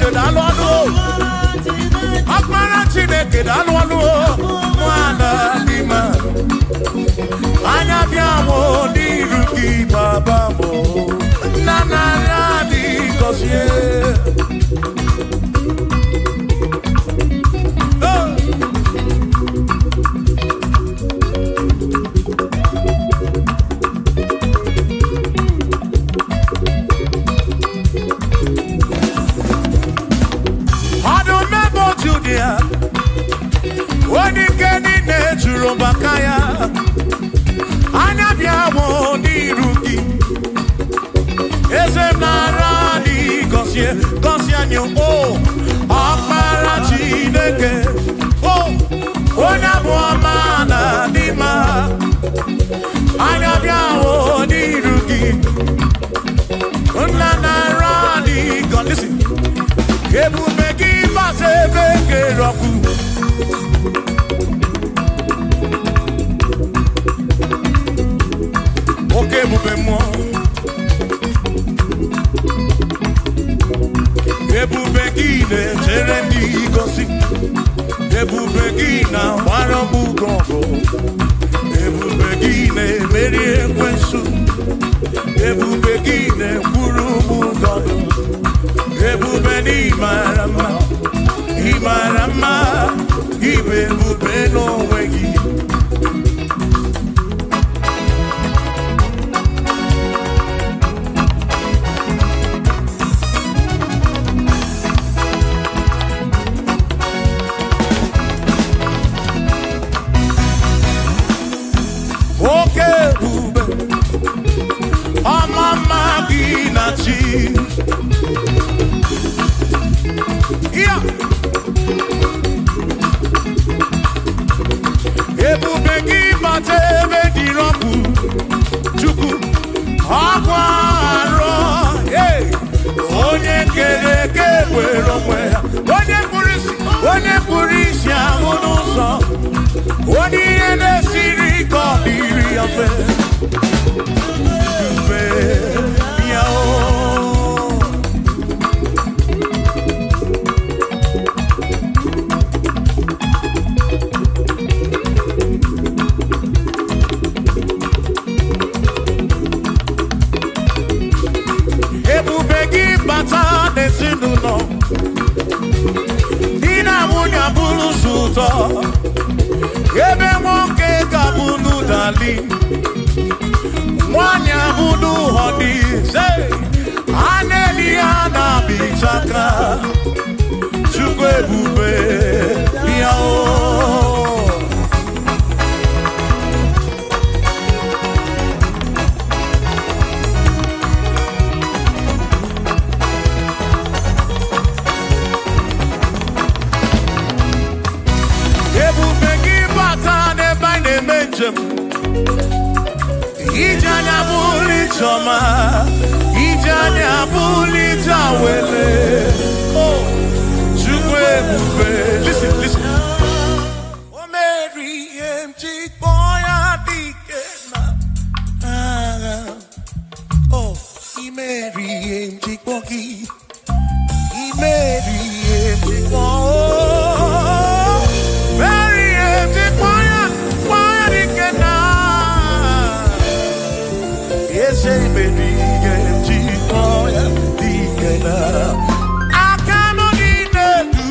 Chineke daalụ ọnụ o. Ọkpara Chineke daalụ ọnụ o. Nwana dị mma. Anya bịa mụ n'iru gị baba mụ. Nna nara dị gọzie. Oh! Ọdụm ebo Judia, onye ike niile juru maka ya. Anya bịa mụ n'iru gị. Eze m nara dị gọzie, gọzie anyị o. Ọkpara Chineke, o, onye abụ ọma na dị mma. Anya bịa mụ n'iru gị. Nna nara dị gọzie. Listen. Ebube gị bata ebe kere ọkụ. Oke ebube mmụọ. Ebube gị na-echere ndị gosi. Ebube gị na-agbara m ugo ọgụ. Ebube gị na-emeri ekwensu. Ebube gị na-ekwuru m ụgọ. Ebube na ịmara mma, ịmara mma, ịbụ ebube n'onwe gị. Oke ebube, ọma mma gị na chi. Ya. Ebube gị bata ebe dịrị ọkụ, Chukwu, ọkwa arọ, hey! Onye kere eke were onwe ya, onye kpụrụ isi ahụ n'ụzọ, onye ihe na-esiri ka ọ dịrị ya mfe. Ebube ya o. Ebube gị bata n'ezinụlọ, di na nwunye abụrụ ụzọ ụtọ, ebe nwoke ga-abụ n'ụdali, nwanyị abụ n'ụhọdị, a na-eli ya na-abịchaka, Chukwu ebube bịa o. Ebube gị bata n'ebe anyị na-eme njem, ije anya bụrụ ije ọma, ije anya bụrụ ije awele. Oh, Chukwu ebube. Listen, listen. O mere ihe m ji kpọọ ya dike na agha. Oh, i mere ihe m ji kpọọ gị. I mere ihe m ji kpọọ. Mere ihe m ji kpọọ ya dike na eze mere ihe m ji kpọọ ya dike na aka nọ n'elu.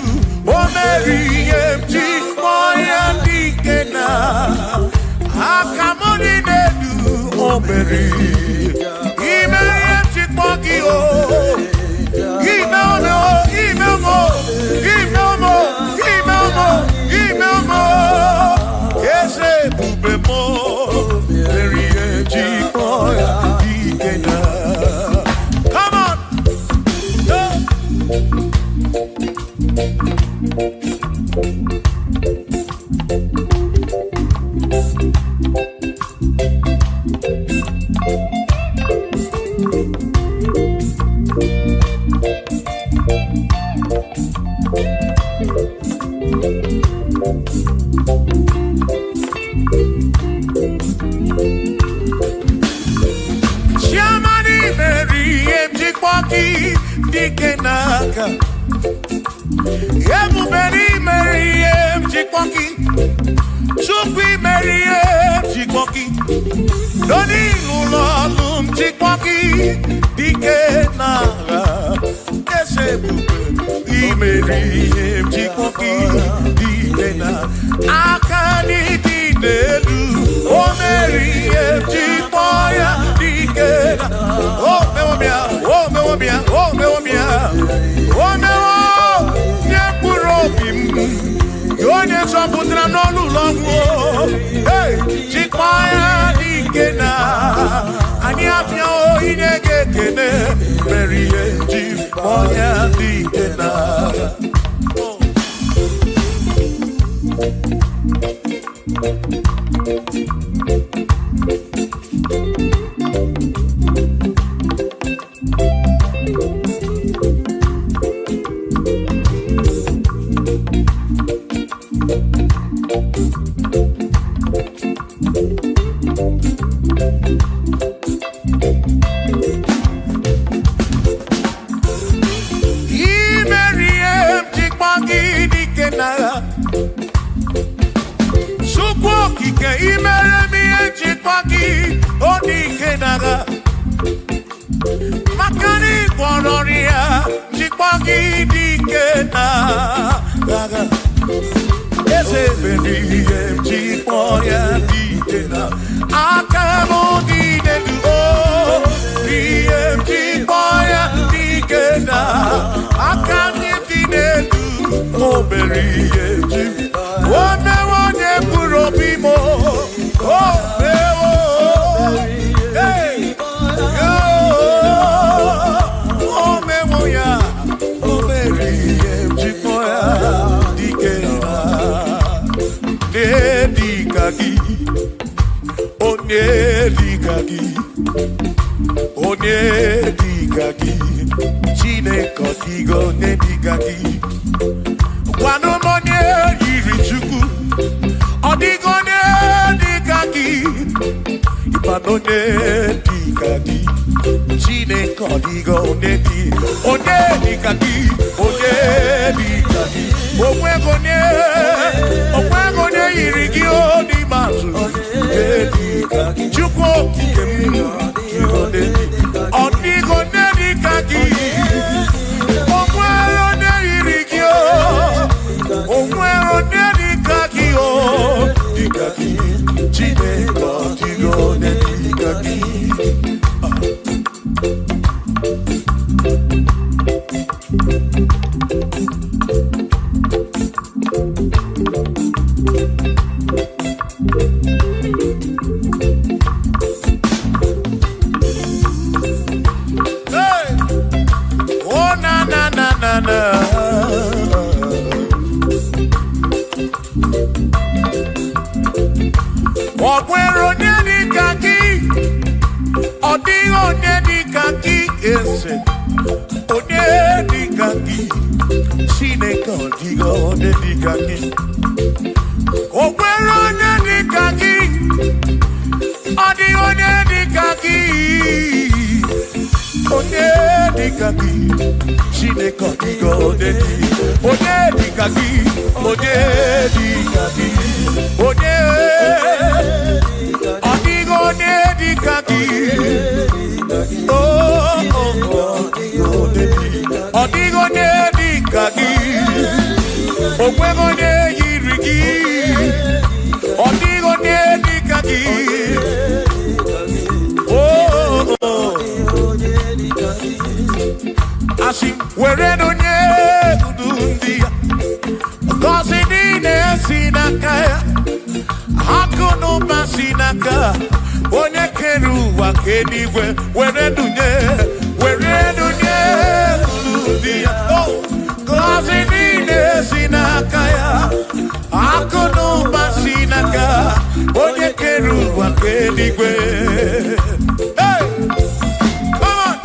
O mere ihe m ji kpọọ ya dike na aka m dị n'elu. O mere ime ihe m ji kpọọ gị o. Ime ome o, ime ome o, ime ome o, ime ome o, ime ome o. Eze ebube m o, mere ihe m ji kpọọ ya dike na. Come on! Hey! Chiamani mere ihe m ji kpọọ gị dike n'aka. Ebube n'imere ihe m ji kpọ gị. Chukwu imere ihe m ji kpọ gị. N'onye ụlọ ọrụ m ji kpọ gị. Dike n'agha. Eze ebube imere ihe m ji kpọ gị. Dike na aka n'ịdị n'elu. O mere ihe m ji kpọ ya. Dike na o mewo m ya, o mewo m ya, o mewo m ya. O mewo nye mkpụrụ obi m. Onye zọpụtara n'ọnụ ụlọ ọgwụ. Hey, jikwa ya dike na anyị abịa inye gị ekele mere ihe ji kpọọ ya dike na. Imere ihe m ji kpọọ gị dike na Chukwu okike imere m ihe m ji kpọọ gị o dike n'agha. Maka na ị gwọrọ ọrịa ji kpọọ gị dike n'agha. Eze mere ihe m ji kpọọ ya dike na aka m dị n'elu o ihe m ji kpọọ ya dike na aka m dị n'elu o mere ihe m ji o mewo onye mkpụrụ obi m o mewo. Hey! Yo! O mewo ya o mere ihe m ji kpọọ ya dike na onye dịka gị, onye dịka gị, onye dịka gị, Chineke ọ dịghị onye dịka gị. Gwanụ m onye yiri Chukwu, ọ dịghị onye dịka gị, ịmanụ onye dịka gị, Chineke ọ dịghị onye dị, onye dịka gị, onye dịka gị, onweghị onye, onweghị onye yiri gị o n'ime atụ, onye dịka gị, Chukwu okike m, ọ dịghị onye dịka gị, o nwere onye yiri gị o, o nwere onye dịka gị o, dịka gị, Chineke ọ dịghị onye dịka gị. Hey! Oh na na na na na. Ọ nwere onye dịka gị, ọ dịghị onye dịka gị eze, onye dịka gị, Chineke ọ dịghị onye dịka gị. O nwere onye dịka gị, ọ dịghị onye dịka gị, onye dịka gị, Chineke ọ dịghị onye dị, onye dịka gị, onye dịka gị, onye ọ dịghị onye dịka gị. Oh, oh, oh, ọ dịghị onye dịka gị, o nweghị onye yiri gị, ọ dịghị onye dịka gị. Oh, oh, oh. Asị were onye udu ndị ya, ngọzi niile si n'aka ya, akụ na ụba si n'aka onye kere ụwa ka eluigwe, were dunye, were dunye unu ndị ya. Oh, ngọzi niile si n'aka ya, akụ na ụba si n'aka onye kere ụwa ka eluigwe. Hey! Come on!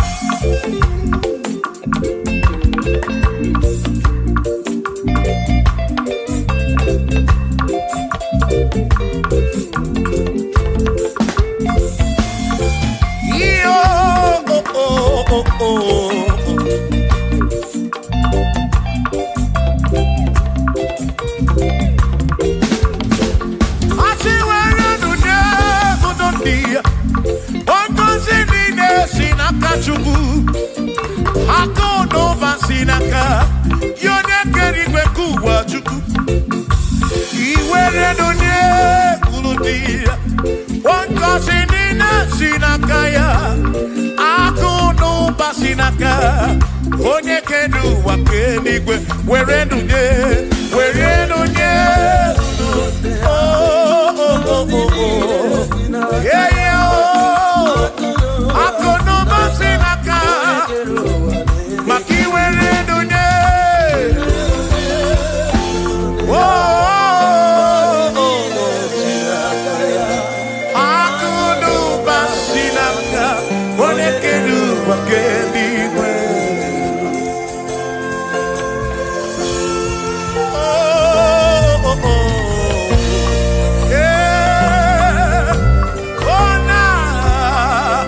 Yo, oh, oh, oh, oh. Chukwu. Iwere nụ nye unu dị ya. Ngọzi niile si n'aka ya. Akụ na ụba si n'aka onye kere ụwa kee n'igwe. Were nụ nye, were nụ nye. Oh, oh, oh, oh, oh. Yeah, yeah, oh. Akụ na ụba si n'aka maka iwere nụ nye. Oh, oh, oh, oh. Akụ na ụba si n'aka onye kere ụwa kee n'igwe. Oh, oh, oh. Yeah. Oh, nah.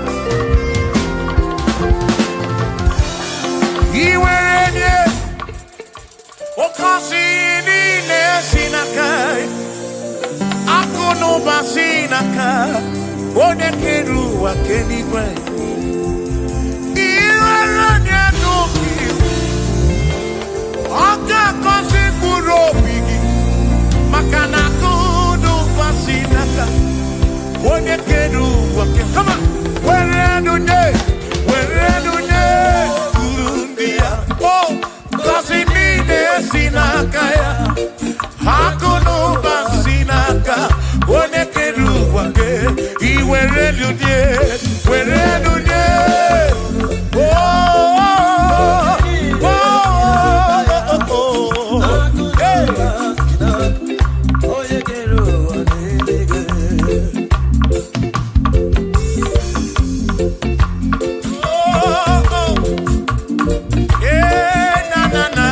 Iwere nye oke osi niile si n'aka ya. Akụ na ụba si n'aka onye kere ụwa kee n'igwe. Iwere nye n'obi, ọ ga-agọzi mkpụrụ obi gị maka na akụ na ụba si n'aka onye kere ụwa kee. Come on. Were nụ nye, were nụ nye uru ndị ya. Oh, ngọzi niile si n'aka ya. Akụ na ụba si n'aka onye kere ụwa kee. Iwere nụ nye, were nụ nye. Oh, oh, oh, oh, oh. Hey. Onye kere ụwa n'eluigwe. Oh, oh. Yeah, na, na, na.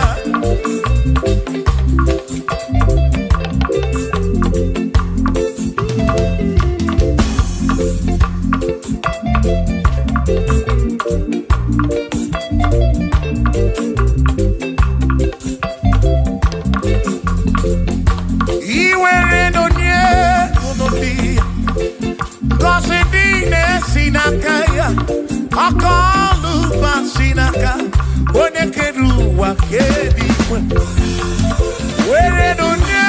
Iwere nụ nye unu dị ngọzi niile si n'aka ya. Aka ọlụ ụba si n'aka onye kere ụwa kee n'igwe. Were nụ nye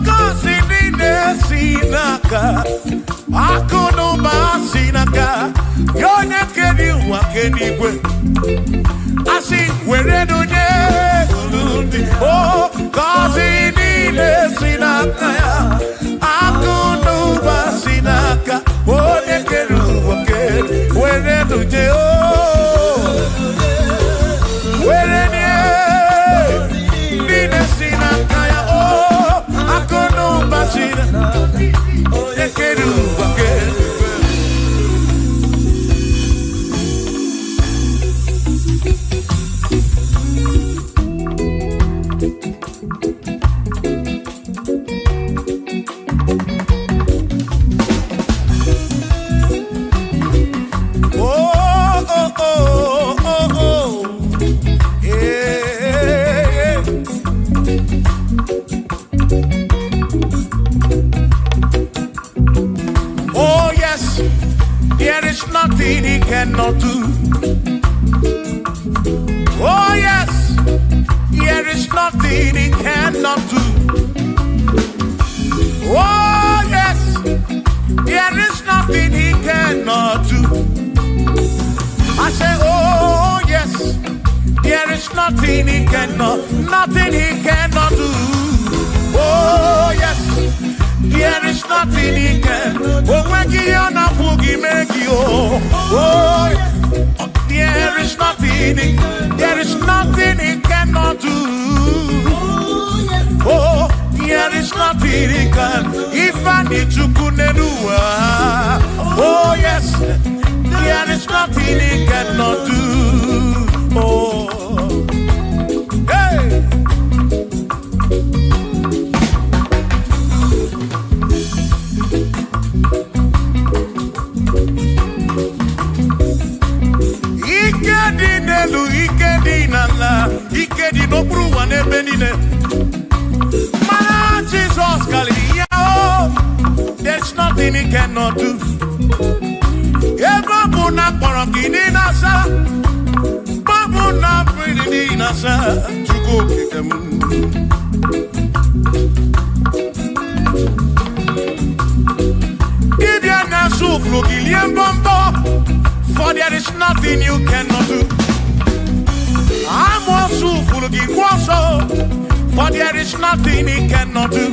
ngọzi niile si n'aka akụ na ụba si n'aka ya onye kere ụwa kee n'igwe. Asị were nụ nye unu ndị o ngọzi niile si n'aka ya. Akụ na ụba si n'aka onye kere ụwa kee. Were nụ nye o were nye niile si n'aka ya o akụ na ụba si n'aka onye kere ụwa kee. Oh, oh, oh, oh, oh. Yeah. Oh, yes, there is nothing he cannot do. Oh, yes, there is nothing he cannot do. Oh, yes, there is nothing he cannot do. I say, oh, yes, there is nothing he cannot, nothing he cannot do. Oh, yes, there is nothing he can. Oh, when he on a boogie, make you. Oh, there is nothing, there is nothing he cannot do. Oh, there is nothing he can. If I need to kunenua. Oh, yes, there is nothing he cannot do. Oh, hey. Ike dị n'elu, ike dị n'ala, ike dị n'okpuru ụwa n'ebe niile. Mana Jizọs karịrị ya o. There's nothing he cannot do. Ebe ọ bụ na akpọrọ gị n'ịnasa, ọ bụ na mmiri n'ịnasa, Chukwu Chukwu okike m. Dibịa na-asụ ụfụrụ gị lie mbọmbọ, for there is nothing you cannot do. Amụọsụ ụfụrụ gị kwụ ọsọ, for there is nothing he cannot do.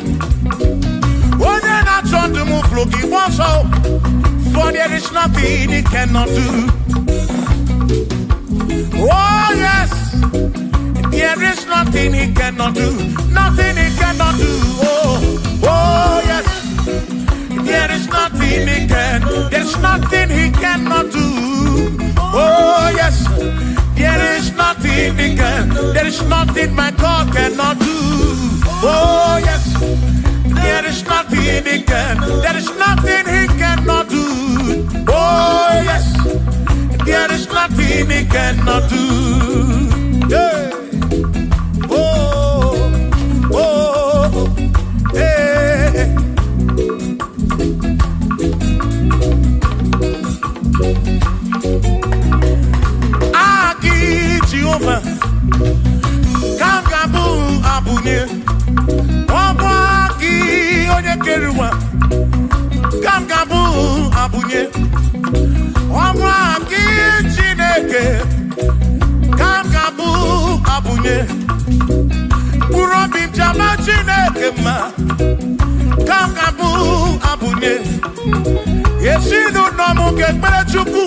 Onye na-achọ ndụ m ụfụrụ gị kwụ ọsọ, for there is nothing he cannot do. Oh yes, there is nothing he cannot do. Nothing he cannot do. Oh, oh yes, there is nothing he can. There's nothing he cannot do. Oh yes, there is nothing he can. There is nothing my God cannot do. Oh yes, there is nothing he can. There is nothing he cannot do. Oh yes, there is nothing he cannot do. Yeah. Oh, oh, hey. Aki Jehovah, ka m ga-abụ abụnye. Ọ bụ aki onye kere ụwa, ka m ga-abụ abụnye. Ọ bụ aki Chineke, ka m ga-abụ abụnye. Mkpụrụ obi m ji ama Chineke mma, ka m ga-abụ abụnye. Ezinụlọ m ga-ekpere Chukwu,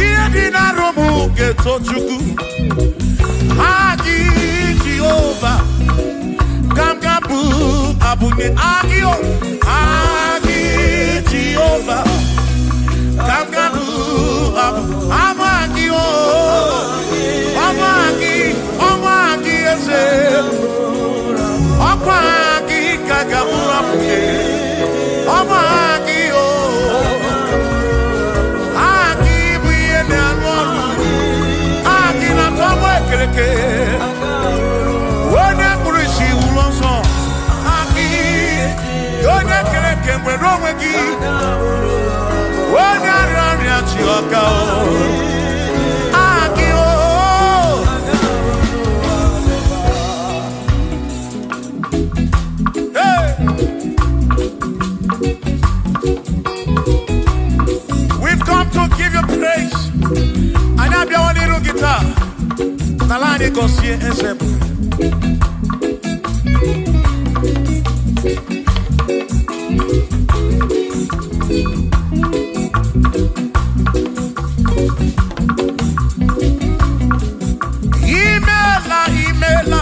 ihe dị n'arụ m ga-eto Chukwu. Aki Jehova, ka m ga-abụ abụnye. Aki o, aki Jehova, ka m ga-abụ abụ. Abụ aki o, ọmụ aki, ọmụ aki eze. Ọkwa aki ka ga-abụ abụnye. Ọmụ aki o, aki bụ ihe na-arụ ọrụ. Aki na-atọ mụ ekereke. Onye kpụrụ isi wụrụ ọsọ. Aki, onye kere eke nwere onwe gị. Onye arịa ọrịa chi ọka o. Aki o. Hey! We've come to give you praise. Anyị abịawa n'iru gị taa. N'ala anyị gọzie eze bụ. Imela, imela,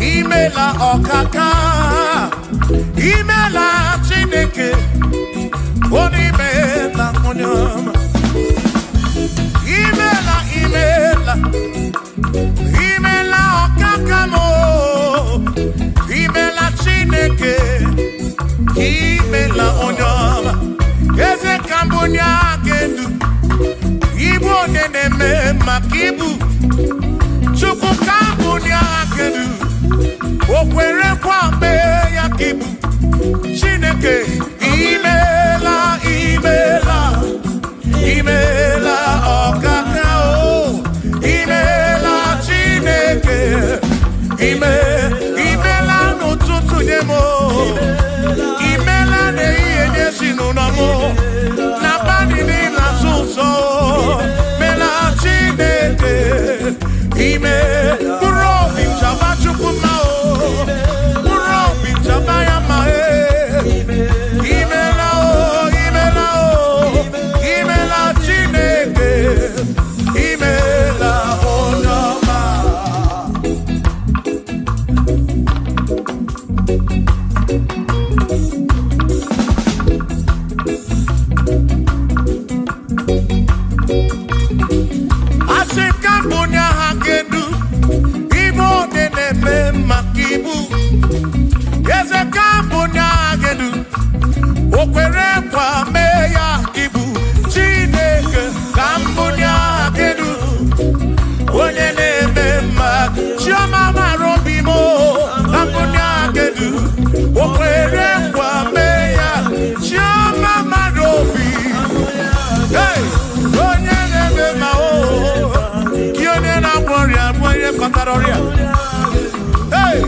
imela ọkaka, imela Chineke, onye imela onye ọma. Imela, imela, imela ọkaka m o, imela Chineke, imela onye ọma. Eze ka mbụ onye aka edu, ibu onye na-eme maka ibu. Chukwu ka mbụ onye aka edu, o kwere nkwa mee ya ka ibu. Chineke, imela, imela, imela ọkaka o, imela Chineke, ime, imela n'ụtụtụ nye m o, imela n'ehihie nye ezinụlọ m o, n'abalị niile asụ nsọ o, mela Chineke, ime, mkpụrụ obi m chaba Chukwu mma o, mkpụrụ obi m chaba ya mma e. Imela o, imela o, imela Chineke, imela onye ọma. Asị m ka m bụ onye agha kedu, ibu onye na-eme maka ibu. Eze ka m bụ onye agha kedu, o kwere nkwa mee ya ibu. Chineke ka m bụ onye agha kedu, onye na-eme mma. Chioma mara obi m o, ka m bụ onye agha kedu, o kwere nkwa mee ya. Chioma mara obi. Hey! Onye na-eme mma o, gị onye na kpatara ọrịa. Hey!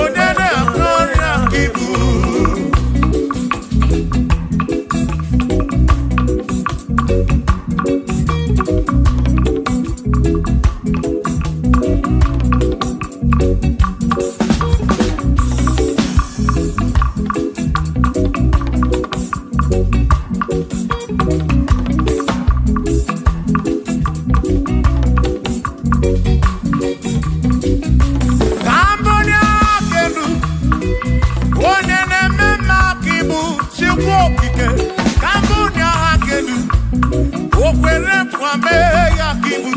Onye na-agwọ ọrịa ka ị bụ. Ka m onye aka elu, onye na-eme mma ka ị bụ Chukwu okike. Ka m onye aka elu, o kwere nkwa mee ya ka ị bụ.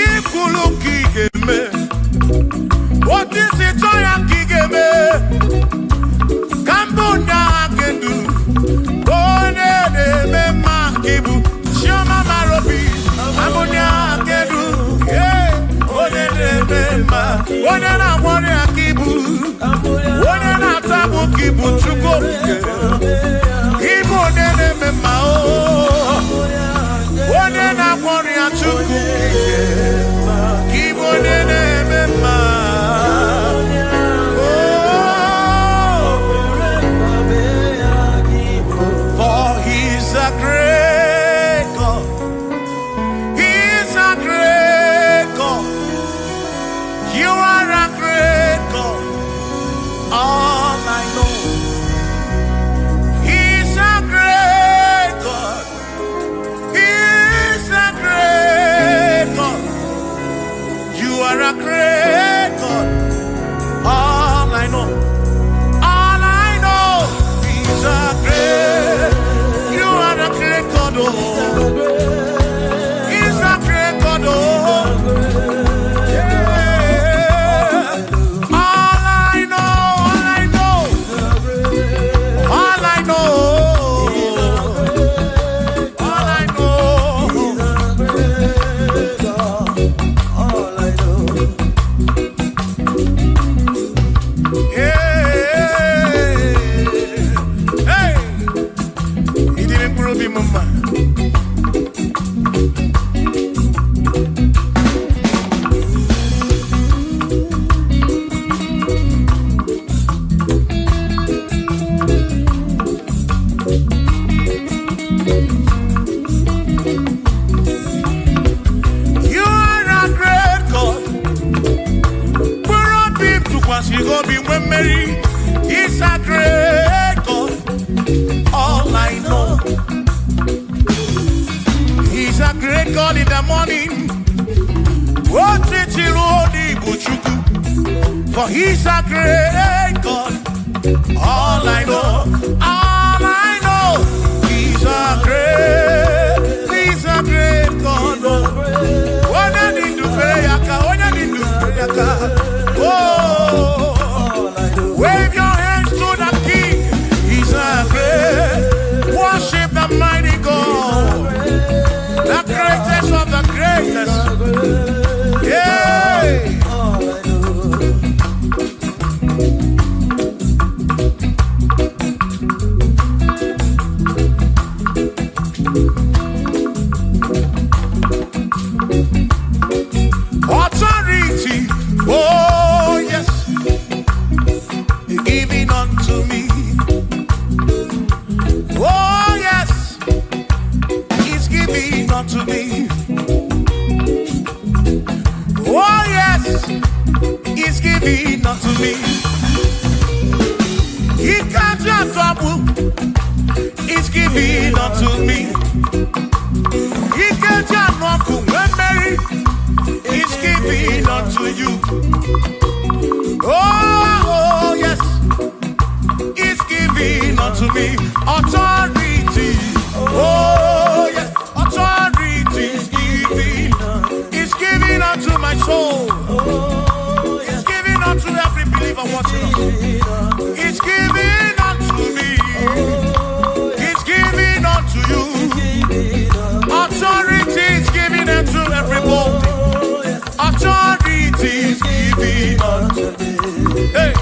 Ikwulu ka ị ga-eme, otu isi chọọ ya ka ị ga-eme. Ka m bụ onye aka elu, onye na-eme mma ka ị bụ Chioma mara obi. Ka m onye aka elu, yeah, onye na-eme mma, onye na-agwọ ọrịa ka ị bụ, onye na-ata agbụ ka ị bụ Chukwu okike. Ị bụ onye na-eme mma, o onye na-agwọ ọrịa Chukwu okike. Ka ị bụ onye na-eme mma. Oh, for he's a great God. He's a great God. You are a great God. All I know. He's a great God. He's a great God. You are a great God. All I know. All I know. He's a great. You are a great God. Oh. He's a great God. Oh. Yeah. All I know. All I know. All I know. All I know. All I know. Yeah. Hey. Ịdịrị mkpụrụ obi m mma. You are a great God. Mkpụrụ obi m tụkwasịrị gị obi nwee mmeri. He's a great God. All I know. He's a great God in the morning. Otiti ruo n'Igbo Chukwu. For he's a great God. All I know, all I know, he's a great God. Onye dị ndụ fere ya aka, onye dị ndụ fere ya aka. Oh, wave your hands to the King. He's a great, worship the mighty God, the greatest of the greatest. Yeah. All I know. Authority, oh yes, giving unto me. Oh yes, he's giving unto me. Oh yes, he's giving unto me. He can't just trouble. He's giving unto me. He can't just walk when Mary is giving unto you. Oh, yes, he's giving unto me authority. Oh, yes, authority is giving. He's giving unto my soul. He's giving unto every believer watching us. He's giving unto me. He's giving unto you. Authority is given unto everybody. Authority is given unto me. Hey.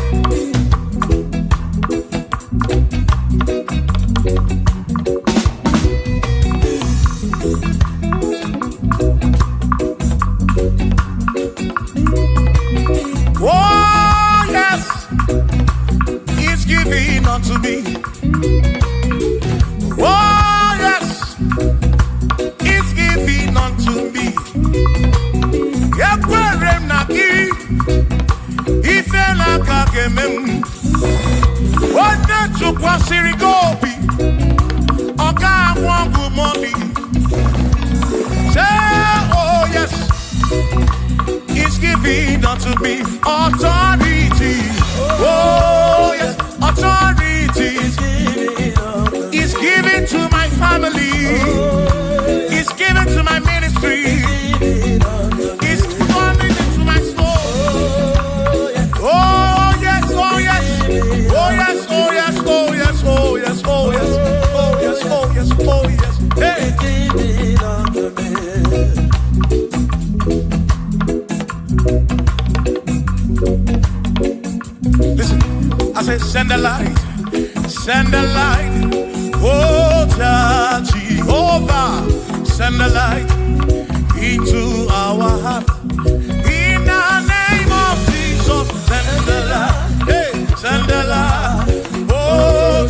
Tụkwasịrị gị obi, ọ ga-anwụ ọgwụ mọmi. Say, oh yes, he's giving unto me authority. Oh yes, authority is given to my family. It's given to my ministry. It's coming into my soul. Oh yes, oh yes, oh yes, oh yes, oh yes, oh yes, oh yes, oh yes, oh yes, oh yes. Hey. Listen, I said, send the light, send the light. Oh, Jehovah, send the light into our heart. In the name of Jesus, send the light. Hey, send the light. Oh,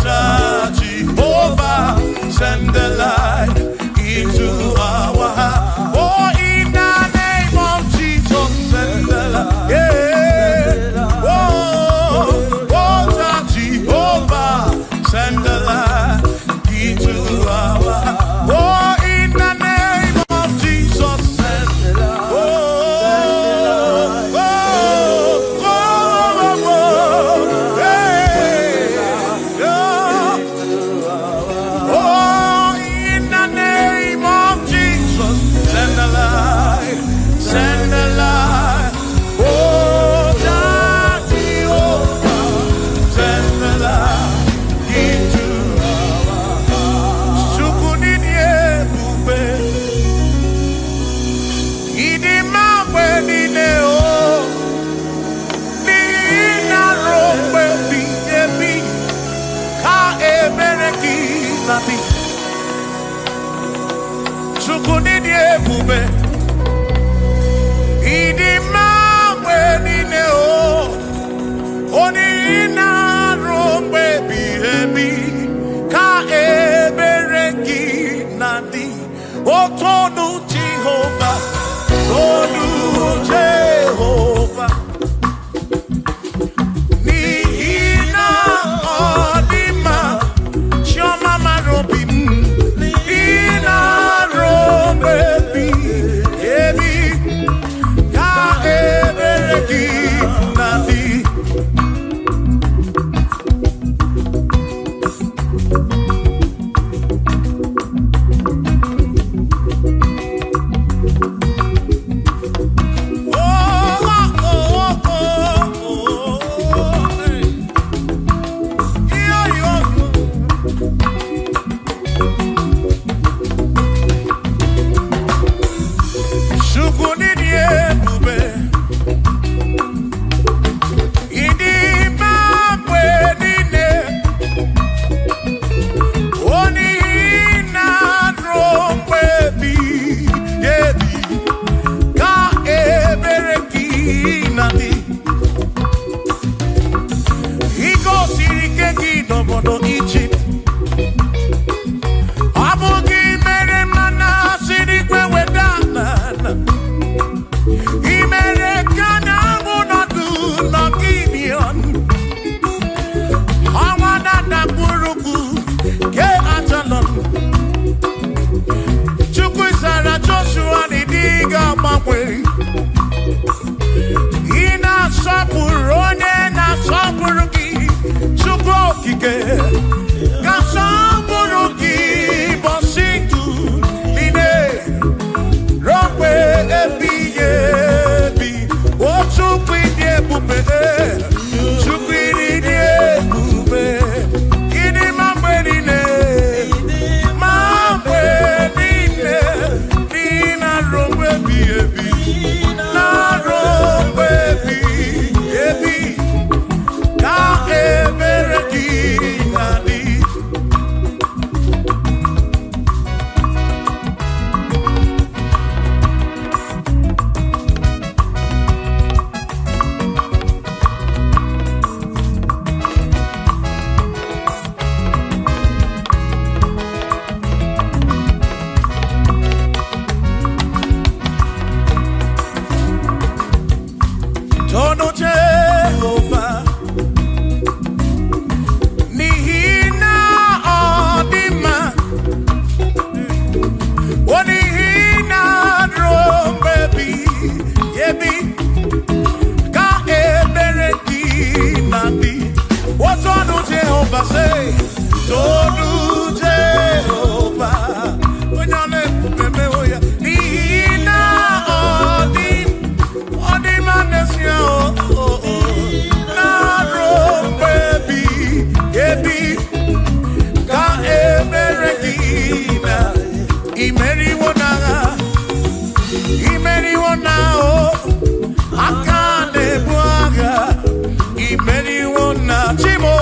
Jehovah, send the light into our heart. Oh, in the name of Jesus, send the light. Yeah. Oh, oh, Jehovah, send the light into our heart. Oh, in the name of Jesus, send the light. Oh, oh, oh, oh, oh, hey, oh. Oh, in the name of Jesus, send the light, send the light. Oh, Jehovah, send the light into our heart. Chukwu n'ịdị ebube, ịdị mma mgbe niile, o. N'ihi na ruo mgbe ebighị ebi, ka ebere gị na-adị. Chukwu n'ịdị ebube, ịdị mma mgbe niile, o. Onye na-arụ mgbe ebighị ebi, ka ebere gị na-adị. Otonu Jehova, tonu Jehova, n'ihi na ọ dị mma, chiọma mara obi m. N'ihi na arụ mgbe ebighị ebi, ka ebere gị na-adị. Oh, oh, oh, oh, oh, hey. Yo, yo. Chukwu n'ịdị ebube, ịdị mma mgbe niile, onye na-arụ mgbe ebighị ebi, ka ebere gị na-adị. I gosiri ike gị n'obodo Ijipt, ọ bụ gị mere mana si n'igwe weda n'ala. I mere ka na-amụ nọdụ n'Gibion. Ọnwa na-adakpụrụkwu ke Ajalon. Chukwu zara Joshua na ịdị ga-agbanwe. Ị na-asọpụrụ onye na-asọpụrụ gị, Chukwu okike. Ka sọpụrụ gị bọsị ndụ niile, ruo mgbe ebighị ebi. O Chukwu ịdị ebube, Chukwu ịdị ebube, ịdị mma mgbe niile, ma mgbe niile, n'ihi na ruo mgbe ebighị ebi. Jehovah, say, Tonu Jehovah. Onye ọ na-ebube ya, n'ihi na ọ dị, ọ dị mma n'ezie, o, o, na-arụ mgbe ebighị ebi ka emere gị na imeriwo n'agha, imeriwo na o aka na-ebu agha, imeriwo na chimo,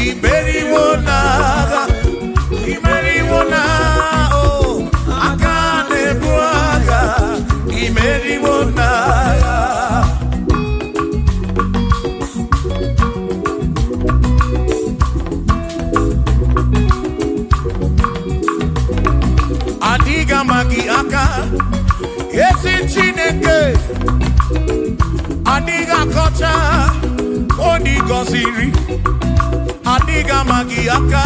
imeriwo n'agha, imeriwo na o aka na-ebu agha, imeriwo n'agha. Adịghị ama gị aka, ezi Chineke, adịghị akọcha onye gọziri, adịghị ama gị aka,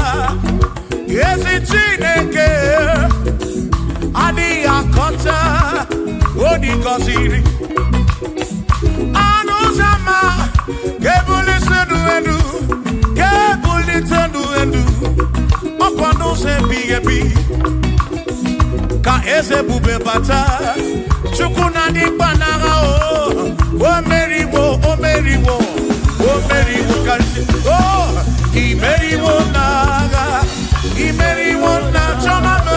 ezi Chineke, adịghị akọcha onye gọziri. Anụ ụzọ ama ga-ebulite ndụ elu, ga-ebulite ndụ elu, ọkwa n'ụzọ ebighị ebi ka eze ebube bata. Chukwu na dị mkpa n'agha, o o meriwo, o meriwo, o meriwo karịsịa, o imeriwo n'agha, imeriwo na chọma m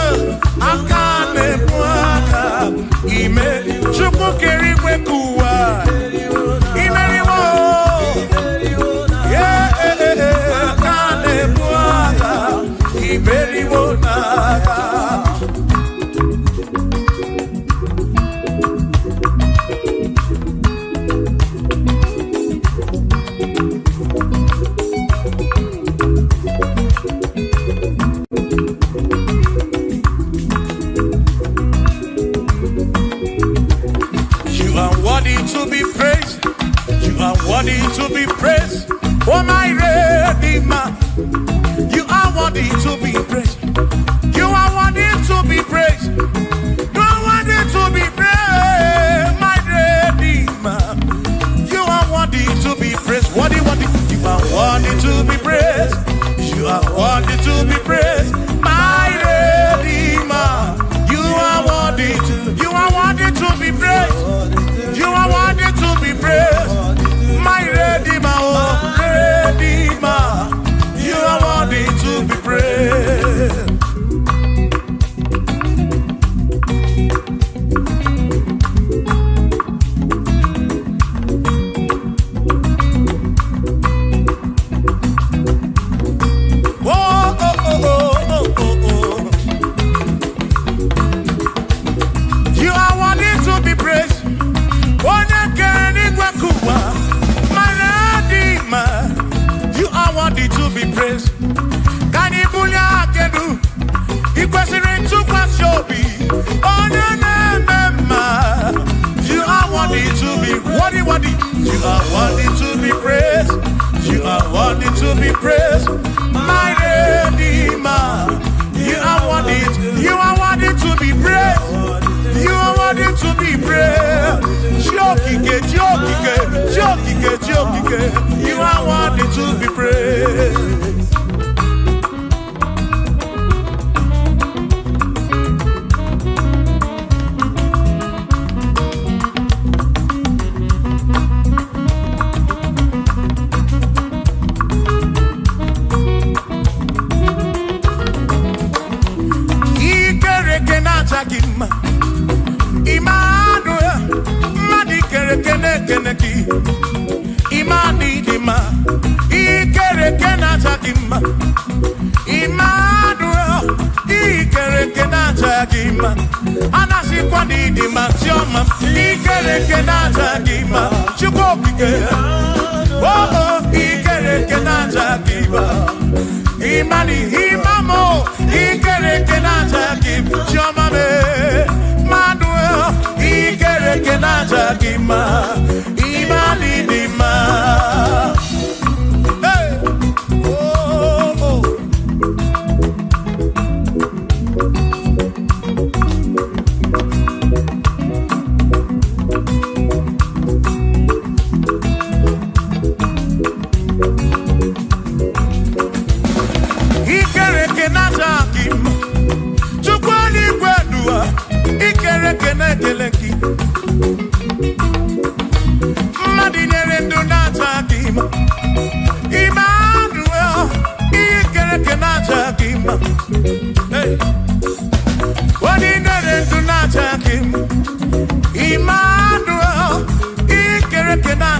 aka na-ebu aka, ime Chukwu kere igwe ka ụwa, imeriwo, yeah, aka na-ebu agha, imeriwo n'agha. You are worthy to be praised. You are worthy to be praised. Oh, my Redeemer. You are worthy to be praised. You are worthy to be praised. You are worthy to be praised, my Redeemer. You are worthy to be praised. Worthy, worthy. You are worthy to be praised. You are worthy to be praised, my Redeemer. You are worthy to. You are worthy to be praised. You are worthy to be praised, my Redeemer, oh Redeemer. You are worthy to be praised. Oh, oh, oh, oh, oh, oh, oh. You are worthy to be praised. Onye kere n'igwe ka ụwa, my Redeemer. You are worthy to be praised. Ka anyị bulie aka elu, ị kwesịrị ntụkwasị obi, onye na-eme mma. You are worthy to be worthy, worthy. You are worthy to be praised. You are worthy to be praised, my Redeemer. You are worthy. You are worthy to be praised. You are worthy to be praised. Chiokike, Chiokike, Chiokike, Chiokike. You are worthy to be praised. Ikereke na-acha gị mma. Emmanuel, mmadụ ikereke na-ekene gị. Imani dị mma. Ikereke na-acha gị mma. Emmanuel, ikereke na-acha gị mma. Anasịkwa na ịdị mma, Chiọma. Ikereke na-acha gị mma. Chukwu okike. Oh, oh, ikereke na-acha gị mma. Imani, imamo, ikereke na-acha gị mma. Chiọma me, Emmanuel, ikereke na-acha gị mma. Imani dị mma. Hey! Oh, oh.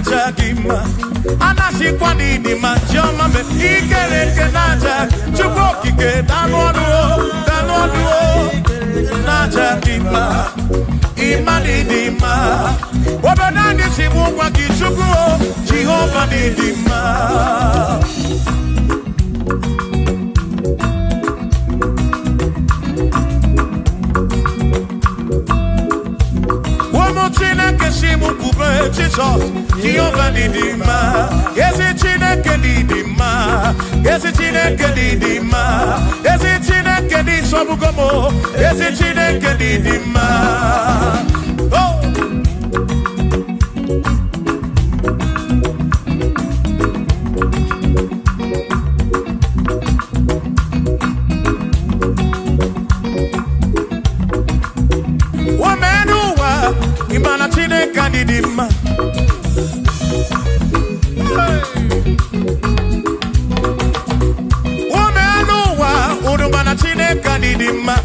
na-aja gị mma. Anasikwa n'ịdị mma chiọma me ikere eke na-aja Chukwu okike danụ ọnụ o, danụ ọnụ o, na-aja gị mma. Ịma n'ịdị mma. Obodo anyị si bụ ngwa gị Chukwu o, Jehova n'ịdị mma. Ụmụ Chineke si m kwube Jizọs, Jehova n'ịdị mma. Ezi Chineke n'ịdị mma. Ezi Chineke n'ịdị mma. Ezi Chineke n'ịsọgbugo m o. Ezi Chineke n'ịdị mma. Oh! Women ụwa, ị ma na Chineke anyị dị mma. Women ụwa, unu ma na Chineke anyị dị mma.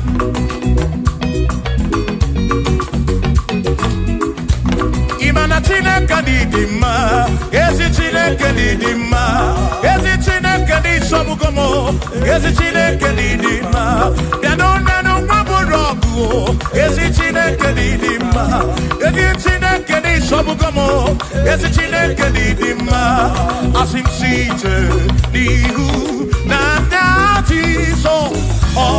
Ị ma na Chineke anyị dị mma. Ezi Chineke anyị dị mma. Ezi Chineke dị nsọgbugo m o. Ezi Chineke dị dị mma. Bịanụ nenu nwa bụrụ ọgụ o. Ezi Chineke dị dị mma. Ezi Chineke dị nsọgbugo m o. Ezi Chineke dị dị mma. Asị m site n'ihu na ndị Jizọs ọ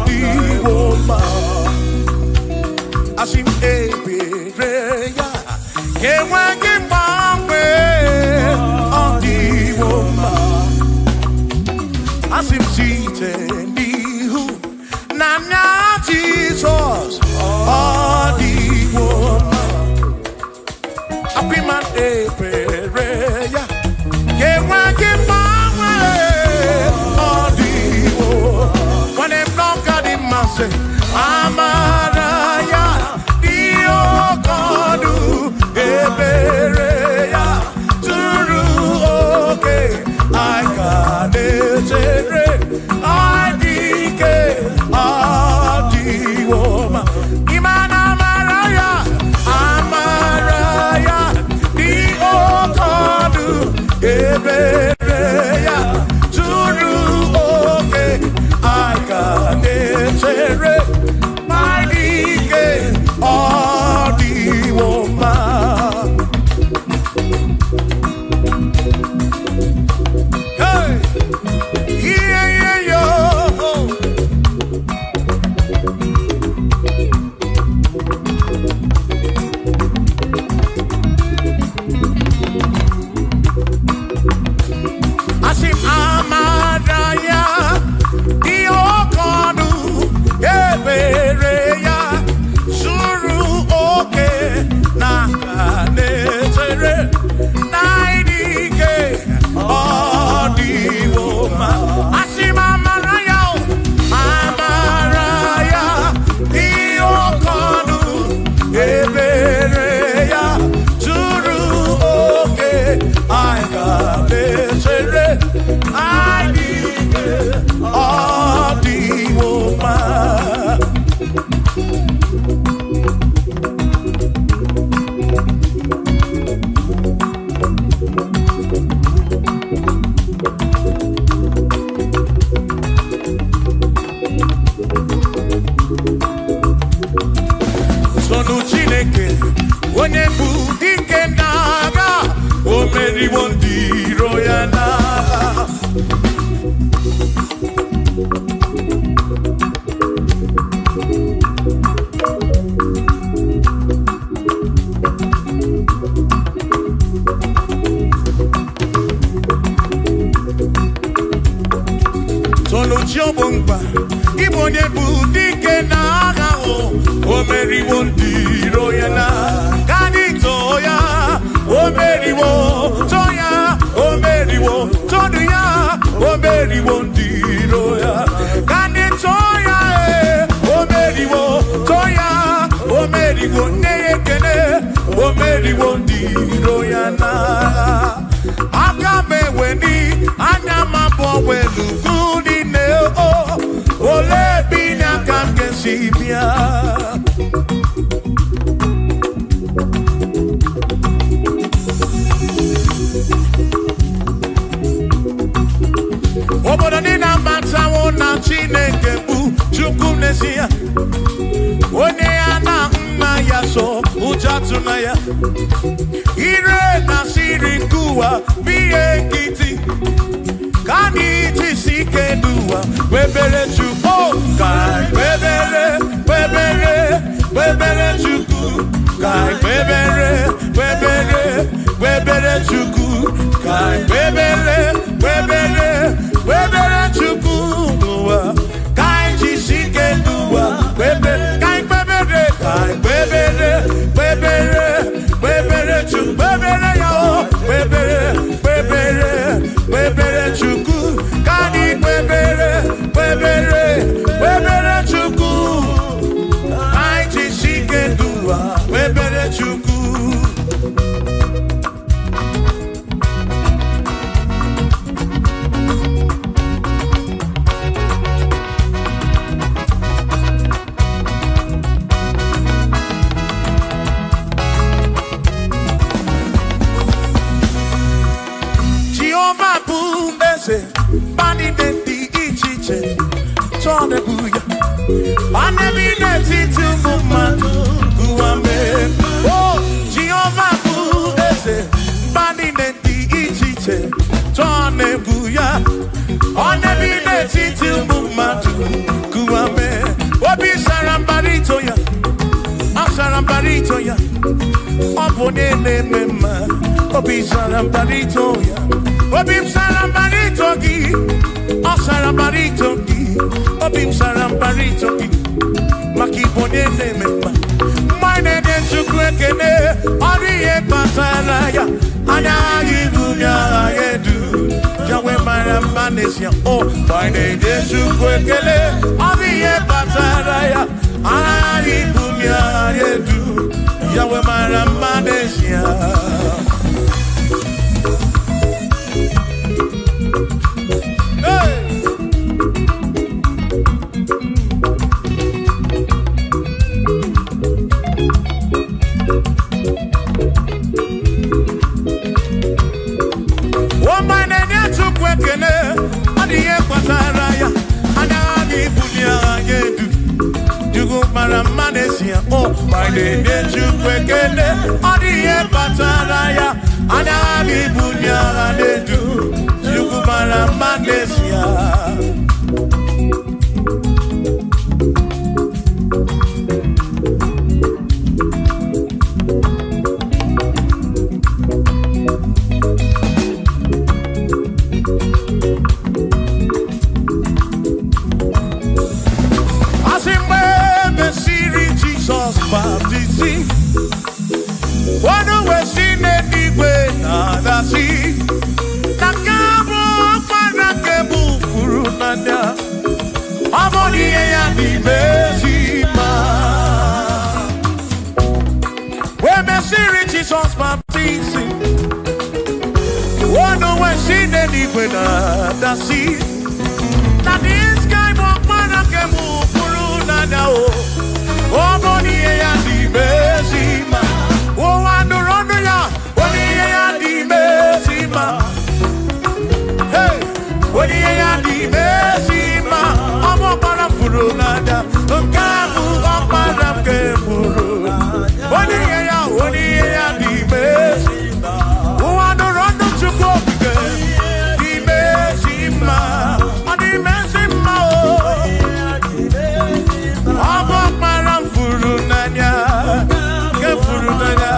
dịwo mma. Asị m ebere ya enweghị mgbanwe ọ dịwo mma. Asị m site n'ihu na nna Jizọs ọ dịwo mma. Apịma ebere ya enweghị mgbanwe ọ dịwo. Nwanne m n'ọka dị mma sị amara ya dị oke ọnụ ebere ya zuru oke anyị ka na-echere anyị dị ike ọ dịwo mma. Ịma na amara ya dị oke ọnụ ebere ya zuru oke anyị ka na-echere anyị dị ike ọ dịwo mma. Hey! Yeah, yeah, yo. Asị m amara ya dị oke ọnụ ebere ya zuru oke na na-echere na ịdị ike ọ dịwo mma. Asị m amara ya o, amara ya dị oke ọnụ ebere ya zuru oke anyị ga na-echere anyị dị ike ọ dịwo mma. Sonu Chineke onye bụ dike n'agha o meriwo ndị iro ya n'agha. Sonu chi ọ bụ mkpa ịbụ onye bụ dike n'agha o o meriwo ndị iro ya na ka anyị too ya o meriwo too ya o meriwo tonu ya o meriwo ndị iro ya ka anyị too ya e o meriwo too ya o meriwo nne ya ekene o meriwo ndị iro ya na aka m eweni anya m abụọ welu ugwu niile o olee ebe inye aka m ga-esi bịa. atụna ya. Ire na siri nke ụwa bụ ihe nkịtị. Ka anyị jisi ike n'ụwa kwebere Chukwu. Ka anyị kwebere, kwebere, kwebere Chukwu. Ka anyị kwebere, kwebere, kwebere Chukwu. Ka anyị kwebere, kwebere, kwebere Chukwu n'ụwa. Ka anyị jisi ike n'ụwa kwebere. Ka anyị kwebere, ka anyị kwebere, kwebere, kwebere Chukwu. Kwebere ya o, kwebere, kwebere, kwebere Chukwu. Ka anyị kwebere, kwebere, kwebere Chukwu. Ka anyị jisi ike n'ụwa kwebere Chukwu. Jehova bụ eze, mba niile dị iche iche chọọ na-ebu ya. Ọ na-ebi n'etiti ụmụ mmadụ ụwa mee. O Jehova bụ eze, mba niile dị iche iche chọọ na-ebu ya. Ọ na-ebi n'etiti ụmụ mmadụ ụwa mee. Obi sara mbara ito ya, ọ sara mbara ito ya. Ọ bụ onye na-eme mma, obi sara mbara ito ya. Obi m sara mbara ito gị, ọ sara mbara ito gị. Obi m sara mbara ito gị, maka ịbụ onye na-eme mma. Mgbe anyị na-enye Chukwu ekele, ọ dị ihe kpatara ya. Anya anyị bụ agha ya edu, ya wee mara mma n'ezie. O, mgbe anyị na-enye Chukwu ekele, ọ dị ihe kpatara ya. Anya anyị bụ agha ya edu, ya wee mara mma n'ezie. Hey! Ụmụ na-enye Chukwu ekele, ọ dị ihe kpatara ya. Anya ha ga-ebuli agha ya edu. Chukwu mara mma n'ezie. O, ma na-enye Chukwu ekele, ọ dị ihe kpatara ya. Anya ha ga-ebuli agha na-edu. Chukwu mara mma n'ezie. Asị mgbe e mesịrị Jizọs baptizim, ọnụ wee si n'eluigwe na-adasị, na nke a bụ ọkpara nke bụ furu n'anya, ọ bụ na ihe ya n'ime ezi mma. Wee mesịrị Jizọs baptizim, ọnụ wee si n'eluigwe na-adasị, na this guy bụ ọkpara nke bụ furu n'anya o. Ọ bụ na ihe ya n'ime ezi mma. Ụwa nụrụ ọnụ ya, onye ihe ya n'ime ezi mma. Hey! Onye ihe ya n'ime ezi mma. Ọ bụ ọkpara m furu n'anya, nke a bụ ọkpara nke furu. Onye ihe ya, onye ihe ya n'ime ezi mma. Ụwa nụrụ ọnụ Chukwu okike, n'ime ezi mma. Ọ n'ime ezi mma o. Ọ bụ ọkpara m furu n'anya, nke furu n'anya.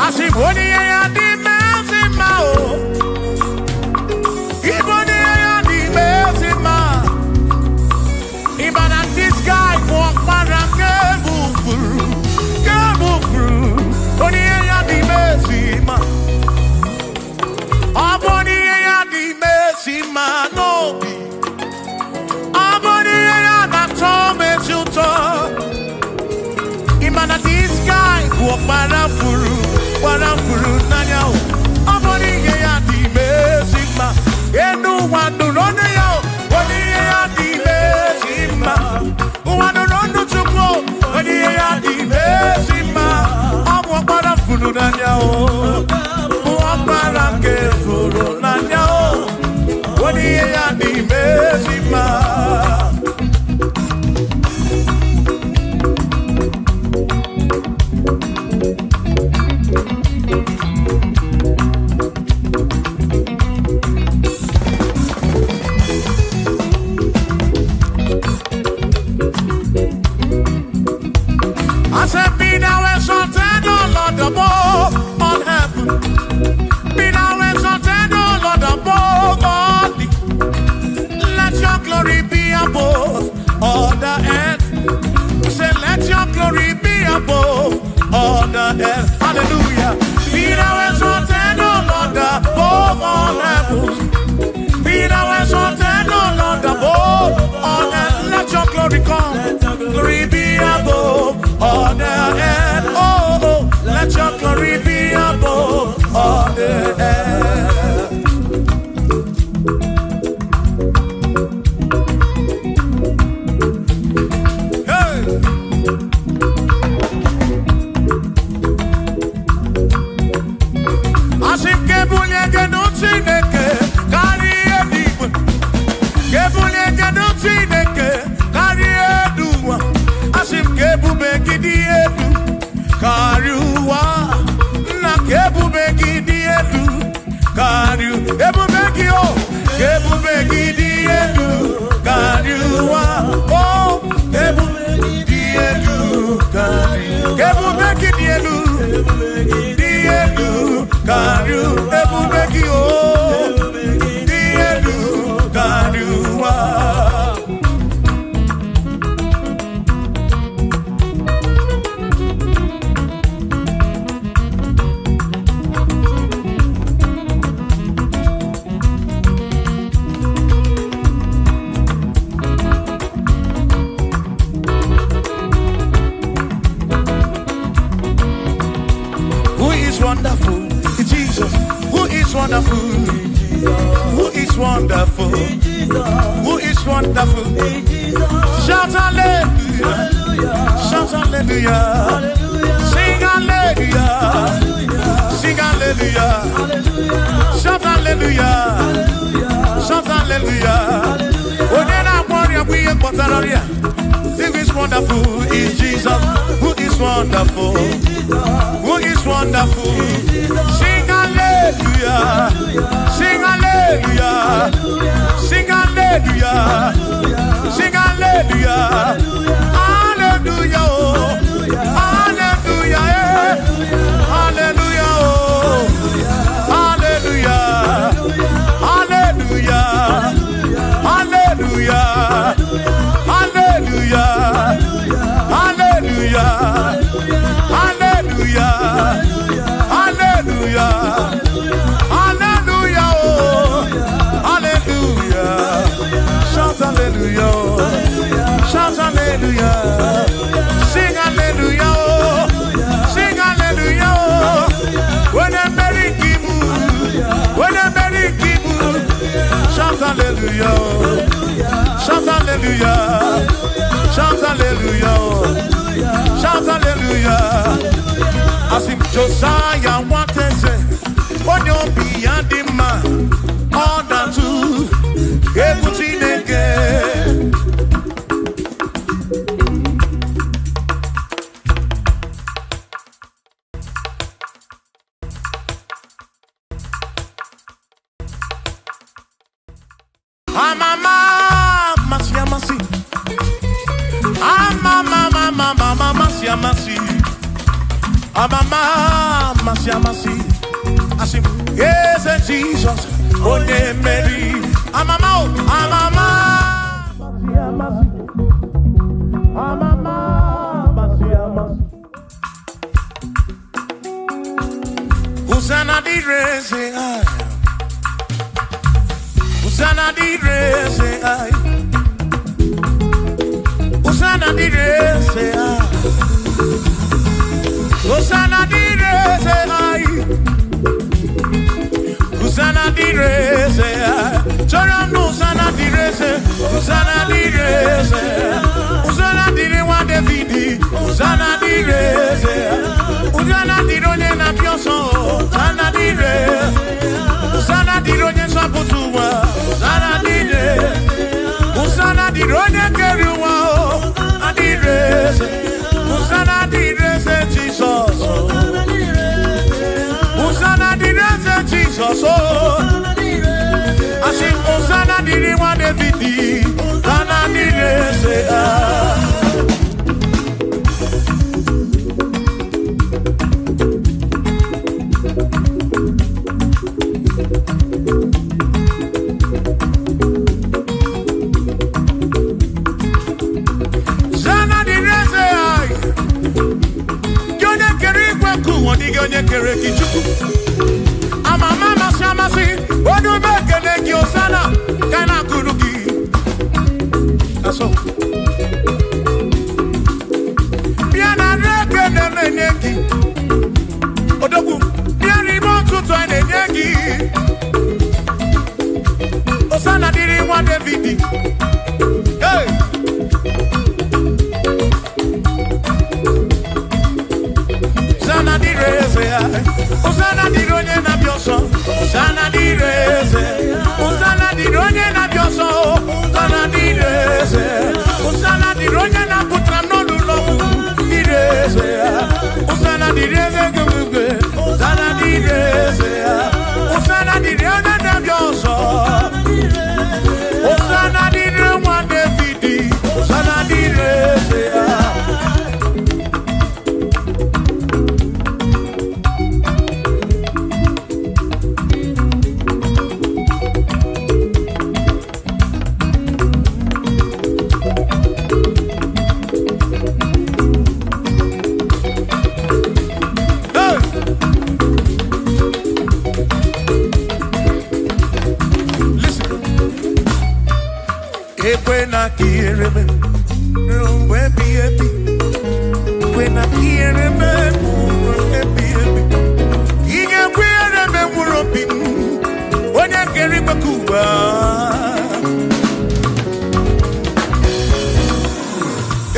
Asị m onye ihe ya dị ezi mma o. Ịbụ onye ihe ya dị ezi mma. Ịma na this guy bụ ọkpara nke bụ furu, nke bụ furu. Onye ihe ya dị ezi mma. Ọ bụ onye ihe ya dị ezi mma n'obi. Ọ bụ onye ihe ya na-atọ m ezi ụtọ. Ịma na this guy bụ ọkpara furu, gbara furu n'anya o. Ọ bụ n'ihe ya dị ime ezi mma. Enu Ụwa nụrụ ọnụ ya, onye ihe ya dị ezi mma. Ụwa nụrụ ọnụ Chukwu, onye ihe ya dị ezi mma. Ọ bụ ọkpara furu n'anya o, bụ ọkpara nke furu n'anya o, onye ihe ya dị ezi mma. I said, be thou exalted, O Lord, above all heaven. Be thou exalted, O Lord, above all the. Let your glory be above all the earth. Say, let your glory be above all the earth. Hallelujah. Be thou exalted, O Lord, above all heavens. Be thou exalted, O Lord, above all earth. Let your glory come. Glory be above all the earth. Oh, oh, let your glory be above all the earth. Hey! Asị m ka ebulie gị nụ Chineke karịa eluigwe. Ka ebulie gị nụ Chineke karịa elu ụwa. Asị m ka ebube gị dị elu karịa ụwa. Nna, ka ebube gị dị elu karịa ebube gị o. Ka ebube gị dị elu karịa ụwa. O, ka ebube gị dị elu karịa. Ka ebube gị dị elu. Dị elu karịa ebube gị o, dị elu karịa ụwa. Who is wonderful? Jesus. Who is wonderful? Who is wonderful? Who is wonderful? Shout hallelujah. Shout hallelujah. Sing hallelujah. Sing hallelujah. Shout hallelujah. Shout hallelujah. Onye na-agwọ ọrịa bụ ihe kpọtara ọrịa. Who is wonderful is Jesus. Who is wonderful? Who is wonderful? Sing hallelujah. Sing hallelujah. Sing hallelujah. Sing hallelujah. Hallelujah. Oh. Hallelujah. Eh. Hallelujah. Oh. Hallelujah. Hallelujah. Hallelujah. Hallelujah. Hallelujah. Hallelujah. Hallelujah. Hallelujah. Oh. Hallelujah. Shout hallelujah. Shout hallelujah. Sing hallelujah. Oh. Sing hallelujah. Oh. When I'm very kibu. When I'm very kibu. Shout hallelujah. Shout hallelujah. Shout hallelujah. Shout hallelujah. Asị m Josiah nwateze, onye obi ya dị mma, ọ na-atụ egwu Chineke. Amama amasị amasị. Amama amama amasị amasị. Amama amasị amasị. Asị m eze Jizọs onye mmeri. Amama o, amama amasị amasị. Amama amasị amasị. Hosanna dịrị eze anyị. Hosanna dịrị eze anyị. Hosanna dịrị eze anyị. Hosanna dịrị eze anyị. Hosanna dịrị eze. Chọrọ m na Hosanna dịrị eze. Hosanna dịrị eze. Hosanna dịrị nwa David. Hosanna dịrị eze. Hosanna dịrị onye na-abịa ọsọ. Hosanna dịrị. Hosanna dịrị onye nzọpụta ụwa. Hosanna dịrị. Hosanna dịrị onye kere ụwa. Hosanna dịrị eze. Hosanna dịrị eze Jizọs. Hosanna dịrị eze Jizọs. Asị Hosanna dịrị nwa David. Hosanna dịrị eze. Hosanna dịrị eze. Gị onye kere igwe nke ụwa, dịghị onye kere gị Chukwu. Amama amasị amasị, onye ume ekele gị Hosanna, ka a na-akụrụ gị. Asọ. Bịa na nri ekele na-enye gị. Odogwu, bịa n'ime ụtụtụ a na-enye gị. Hosanna dịrị nwa David. Hey! Hosanna dịrị eze ya. Hosanna dịrị onye na-abịa ọsọ. Hosanna dịrị eze. Hosanna dịrị onye na-abịa ọsọ. Hosanna dịrị eze. Hosanna dịrị onye na-apụtara m n'ụlọ ọgwụ. Dịrị eze ya. Hosanna dịrị eze gị. Hosanna dịrị eze ya. Hosanna dịrị onye na-abịa ọsọ. Hosanna dịrị nwa David. Hosanna dịrị eze ya. Hey! Listen. Ekwena ka ihere mee ruo mgbe ebighị ebi. Ekwena ka ihere mee ruo mgbe ebighị ebi. Ị ga-ekwe ihere mee mkpụrụ obi m, onye kere igwe ka ụwa.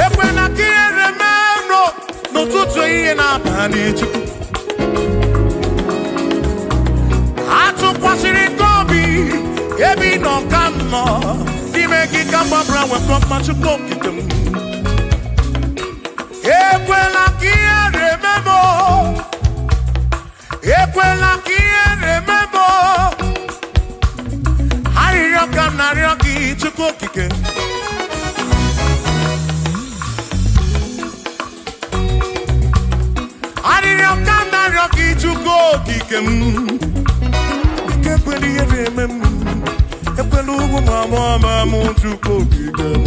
Ekwena ka ihere mee m n'ụtụtụ ehihie na abalị Chukwu. Atụkwasịrị gị obi ebe ị nọ ka m nọ n'ime gị ka m gbabara nwekọ mma Chukwu okike m. Ekwela ka ihere mee m o. Ekwela ka ihere mee m o. Arịrịọ ka m na-arịọ gị Chukwu okike. Arịrịọ ka m na-arịọ gị Chukwu okike m. Ike ekwela ihere eme m. Ekwela ugwu ma mụ ama m Chukwu okike m.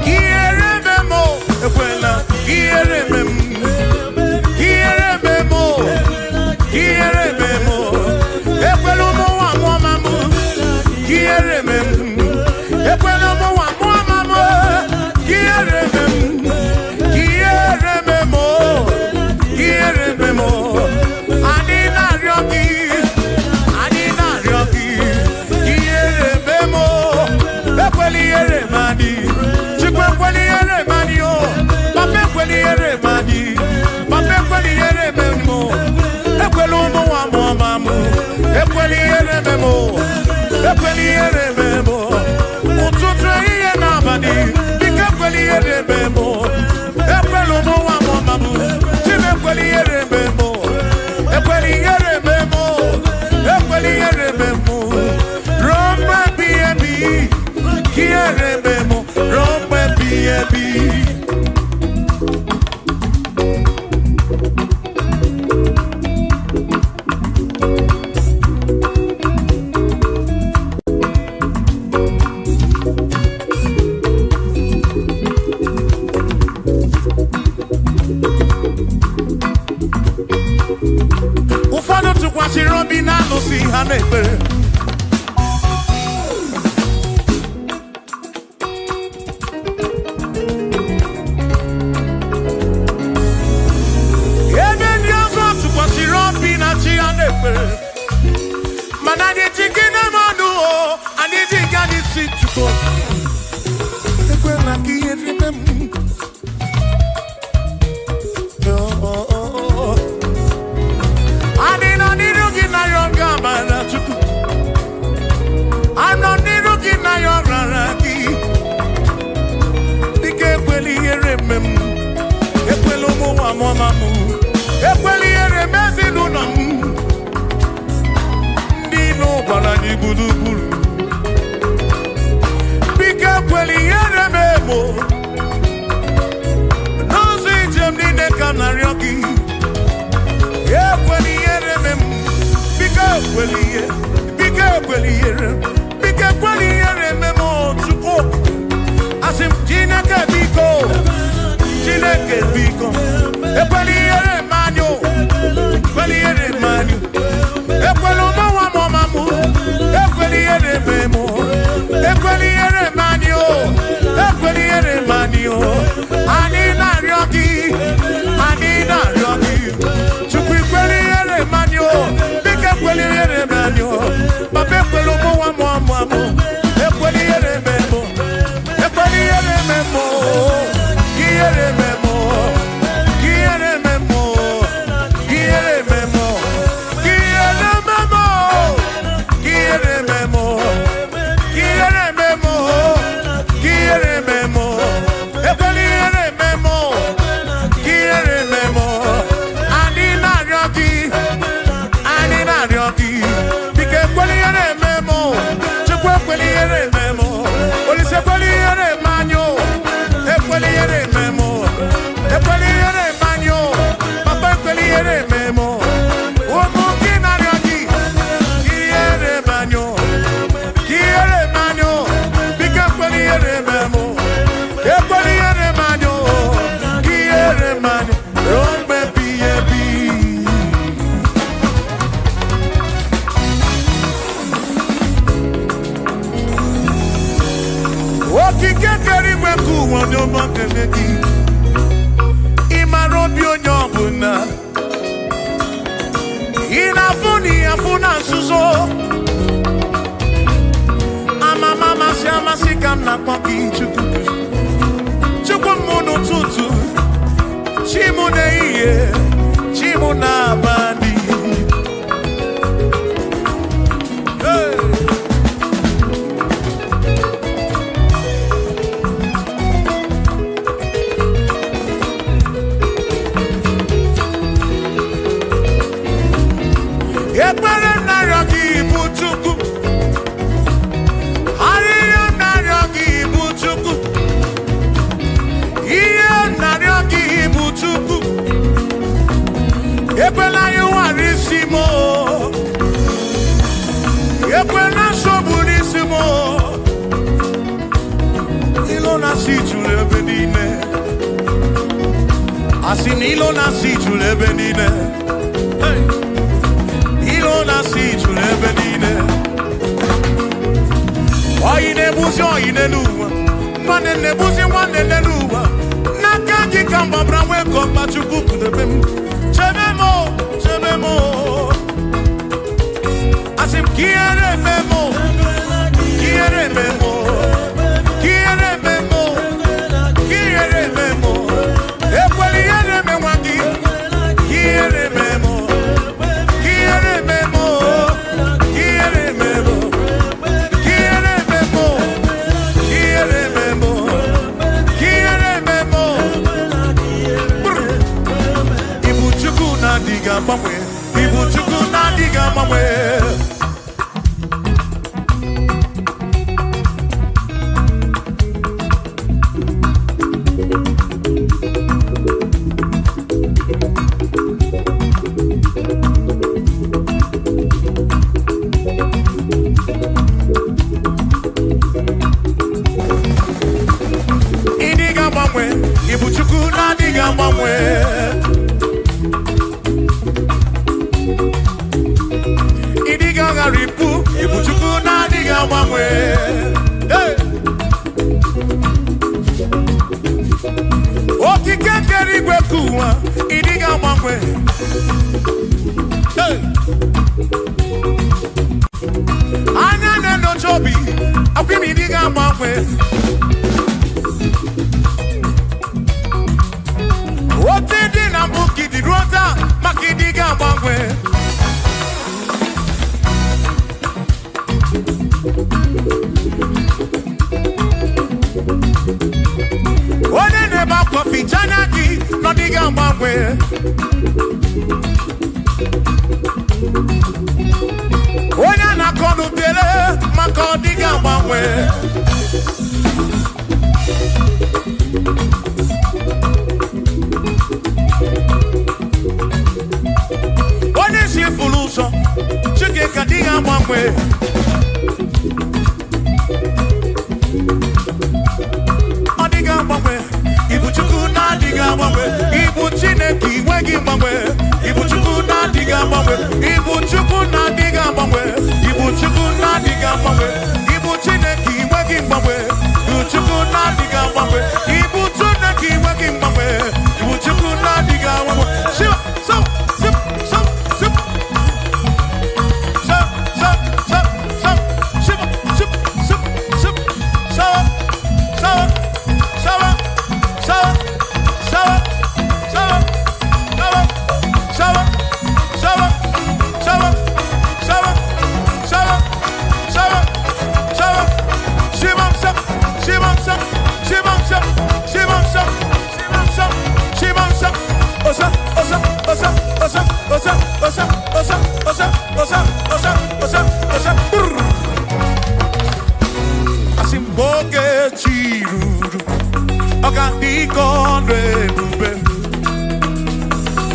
Ihere eme m o, ekwela ihere eme m. Ihere eme m o, ihere eme m o. Ekwela ụmụ nwa mụọ ma m. Ihere eme m. Ekwela ụmụ nwa mụọ ma m. Ihere eme m. Ihere eme m o. Ihere eme m o. Anyị na-arịọ gị. Anyị na-arịọ gị. Ihere eme m o. Ekwela ihere eme anyị. Chukwu ekwela ihere eme anyị o. Papa ekwela ihere eme anyị. Papa ekwela ihere eme m o. Ekwela ụmụ nwa mụọ ma m. Ekwela ihere eme m o. Ekwela ihere eme m o. Ụtụtụ ehihie na abalị, biko ekwela ihere eme m o. Ekwela ụmụ nwa mụọ ma m. Chim ekwela ihere eme m o. Ekwela ihere eme m o. Ekwela ihere eme m o. Ruo mgbe ebighị ebi, ka ihere eme m o. Ruo mgbe ebighị ebi. Ụfọdụ tụkwasịrị obi na alụsị ha na-ekpere. Chukwu, ekwela ka ihere mee m. Anyị nọ n'iru gị na ya oge amara Chukwu. Anọ n'iru gị na ya ọrara gị. Dịka ekwela ihere eme m, ekwela ụmụ nwa mụọma m, ekwela ihere eme ezinụlọ m. Ndị ilo gbara anyị gburugburu. Biko ekwela ihere m emo. N'ụzọ ije m niile ka m na-arịọ gị. Ekwela ihere m emo. Biko ekwela ihe, biko ekwela ihere, biko ekwela ihere m emo Chukwu. Asị m Chineke biko, Chineke biko, ekwela ihere m anyụ, ekwela ihere m anyụ, ekwela ụmụ nwa m ọma m, ekwela ihere m emo, ekwela ihere m anyụ, ekwela ihere m anyụ. Anyị na-arịọ gị, anyị na-arịọ gị, Chukwu ekwela ihere m anyụ, biko ekwela ihere m anyụ, papa ekwela ụmụ nwa m ọma m, ekwela ihere m emo. Ekwela ihere m emo, ihere m emo, ihere m emo, ihere m emo, ihere m emo, ihere m emo, ihere m emo, ihere m emo. Ekwela ihere m emo, ihere m emo. Anyị na-arịọ gị, anyị na-arịọ gị, biko ekwela ihere m emo, Chukwu ekwela ihere m emo, Olise ekwela ihere m anyụ, ekwela ihere m emo, ekwela ihere m anyụ, papa ekwela ihere m emo. Ụmụ gị na-arịọ gị, ihere m anyụ, ihere m anyụ, biko ekwela ihere m emo, ekwela ihere m anyụ, ihere m anyụ, ruo mgbe ebighị ebi. Okike kere igwe nke ụwa onye ọma kele gị. Ị mara obi onye ọbụla. Ị na-afụ na ị afụ na nzuzo. Amama amasị amasị ka m na-akpọ gị Chukwu. Chukwu m n'ụtụtụ, chi m n'ehihie, chi m n'abalị. Hey! Ekpere narịọ gị bụ Chukwu. Arịrịọ narịọ gị bụ Chukwu. Ihe narịọ gị bụ Chukwu. Ekwela ịwara isi m o. Ekwela nsogbu n'isi m o. Ilo na-asị juru ebe niile. Asị na ilo na-asị juru ebe niile. Hey! Ilo na-asị juru ebe niile. Oyi na-egbuzi oyi n'elu ụwa, nwanne na-egbuzi nwanne n'elu ụwa. N'aka gị ka m gbabara nwee ka ọkpa Chukwu kpụdebe m. Chebe m o, chebe m o. Asị m ka ihere eme m o, ka ihere eme m o, ka ihere eme m o, ka ihere eme m o. Ekwela ihere eme nwa gị, ka ihere eme m o, ka ihere eme m o, ka ihere eme m o. Ihere memo, ihere memo, ihere memo. Ibu Chukwu na-adịghị agbanwe, Ibu Chukwu na-adịghị agbanwe. Ịdịghị agbanwe, Ibu Chukwu na-adịghị agbanwe. Ịdịghị aghara ibu, Ibu Chukwu na-adịghị agbanwe. Hey! Okike kere igwe ka ụwa, ịdịghị agbanwe. Hey! Anya na-enyocha obi, akwa m ịdị ga-agbanwe. Otu dị na mbụ ka ịdị ruo taa, maka ịdị ga-agbanwe. Onye na-ebe akwa ficha anya gị na ọ dịghị agbanwe. Onye na-akọ n'ubere maka ọ dịghị agbanwe. Onye si furu ụzọ, Chineke adịghị agbanwe. Ọ dịghị agbanwe. Ibu Chukwu na-adịghị agbanwe. Ibu Chineke inwe gị mgbanwe. Ibu Chukwu na-adịghị agbanwe. Ibu Chukwu na-adịghị agbanwe. Ibu Chukwu na-adịghị agbanwe. Ibu Chineke inwe gị mgbanwe. Ibu Chukwu na-adịghị agbanwe. Ibu Chineke inwe gị mgbanwe. Ibu Chukwu na-adịghị agbanwe. Shiva, so, sip, so, sip. So, so, so, so. Shiva, sip, sip, sip. So, so, so, so, so, so, so, so, so, so, so, so, so, Shivam sap, Shivam sap, Shivam sap, Shivam sap, Shivam sap, Shivam sap, Osa, osa, osa, osa, osa, osa, osa, osa, osa, osa, osa, osa, brr. Asị m oge chi ruru, ọ ga-adị ka ọnụ ebube.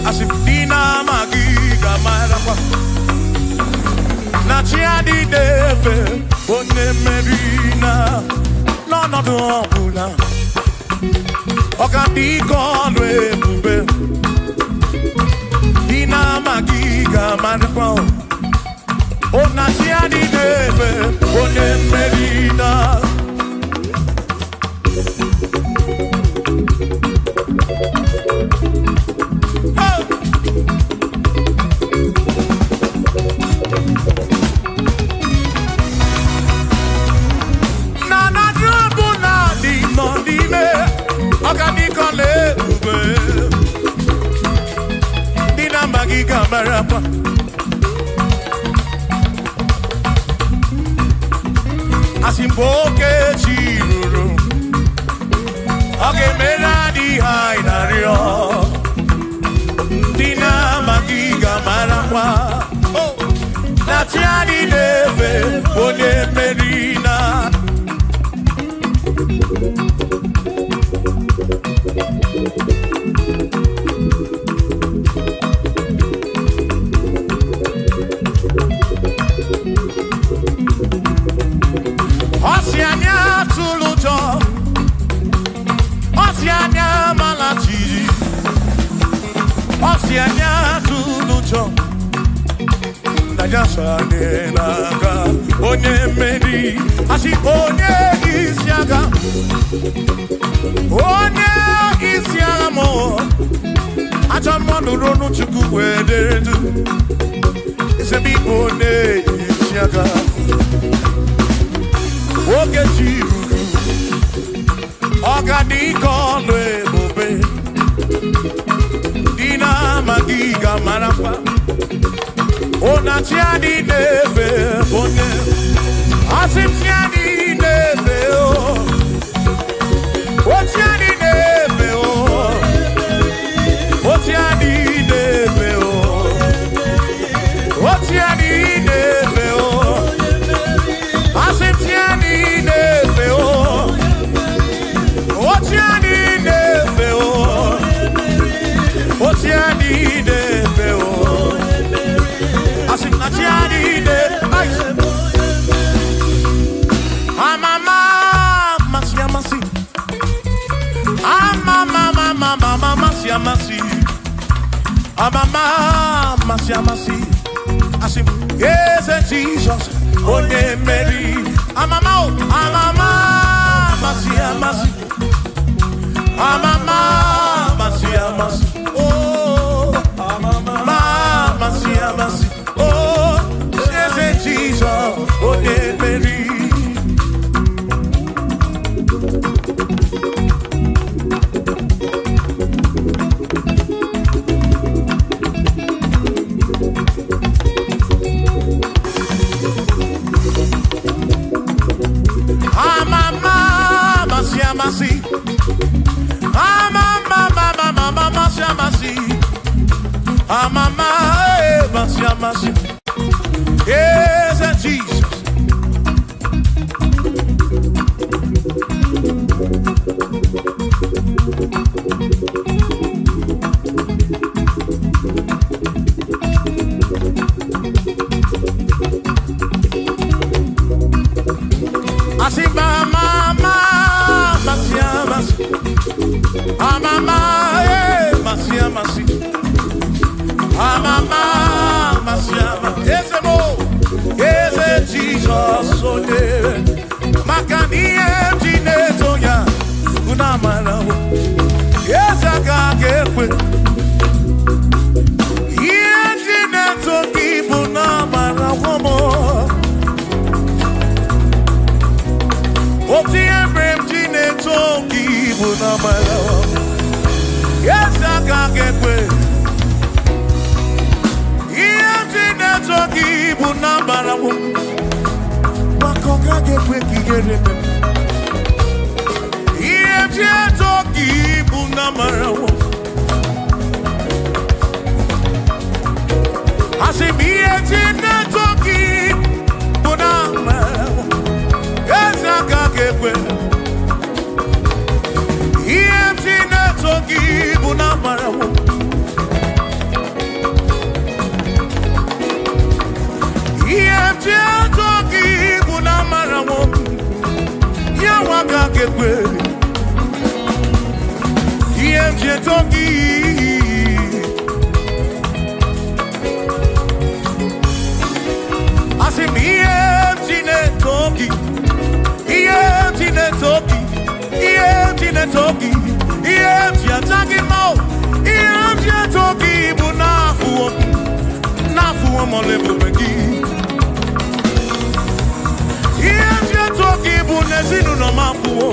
Asị m ndị na-amaghị ga-amarakwa na chi adịghị efe onye mmeri na n'ọnọdụ ọbụla. Ọ ga-adị ka ọnụ ebube. Ndị na-amaghị ga-amarakwa o na chi adịghị efe onye mmeri na. Hey! Na na drọbụ na dị nọ n'ime ọgadịkọla ebube. Ndị na-amaghị ga-amarakwa. Asị mgbe oke chi ruru, ọ ga-emere adịghị anyị na-arịọ. Ndị na-amaghị ga-amarakwa na chi anyị na-efe onye mmeri na. Ọ sị anyị atụla ụjọ, ọ sị anyị amala jijiji, ọ sị anyị atụla ụjọ, na ya so anyị n'aka onye mmeri. Asị onye isi agha, onye isi agha mụ, ajọ mmụọ nụrụ ọnụ Chukwu wee dere du. Eze m ịbụ onye isi agha. Oge chi ruru, ọ ga-adị ka ọlụ ebube. Ndị na-amaghị ga-amarakwa ụna chi adị na-efe onye. Asị m chi adị na-efe o, o chi adị na-efe o, o chi adị na-efe o, o chi adị na-efe o. Asị m chi adị na-efe o, o chi adị na-efe o, o chi adị na-efe o. Asị m na chi adị na-efe. Amama amasị amasị, amama amama amasị amasị, amama amasị amasị. Asị m eze Jizọs onye mmeri. Amama o, amama amasị amasị, amama amasị amasị, oh amama amasị amasị, oh eze Jizọs onye mmeri. amasị. Eze Jizọs. Asị ma ma amasị amasị. Amama masị amasị. Amama amasị amasị. Eze mo, eze Jizọs onye. Maka na ihe m ji na-eto ya bụ na amara m. Eze aka ga-ekwe. Ihe m ji na-eto gị bụ na amara m. Otu ihe mere m ji na-eto gị bụ na amara m. Eze aka ga-ekwe. Ihe m ji na-eto gị bụ na amara m. Maka ọ gaghị ekwe ka ihere mee m. Ihe m ji eto gị bụ na amara m. Asị m ihe m ji na-eto gị bụ na amara m. Eze aka ga-ekwe. Ihe m ji na-eto gị bụ na amara m. Ihe m ji eto gị bụ na amara m. Ya nwa aka ga-ekwe. Ihe m ji eto gị. Asị m ihe m ji na-eto gị. Ihe m ji na-eto gị. Ihe m ji na-eto gị. Ihe m ji aja gị mma o. Ihe m ji eto gị bụ n'afụwo m. N'afụwo m ọla ebube gị. Ihe m ji eto gị bụ n'ezinụlọ m afụwo.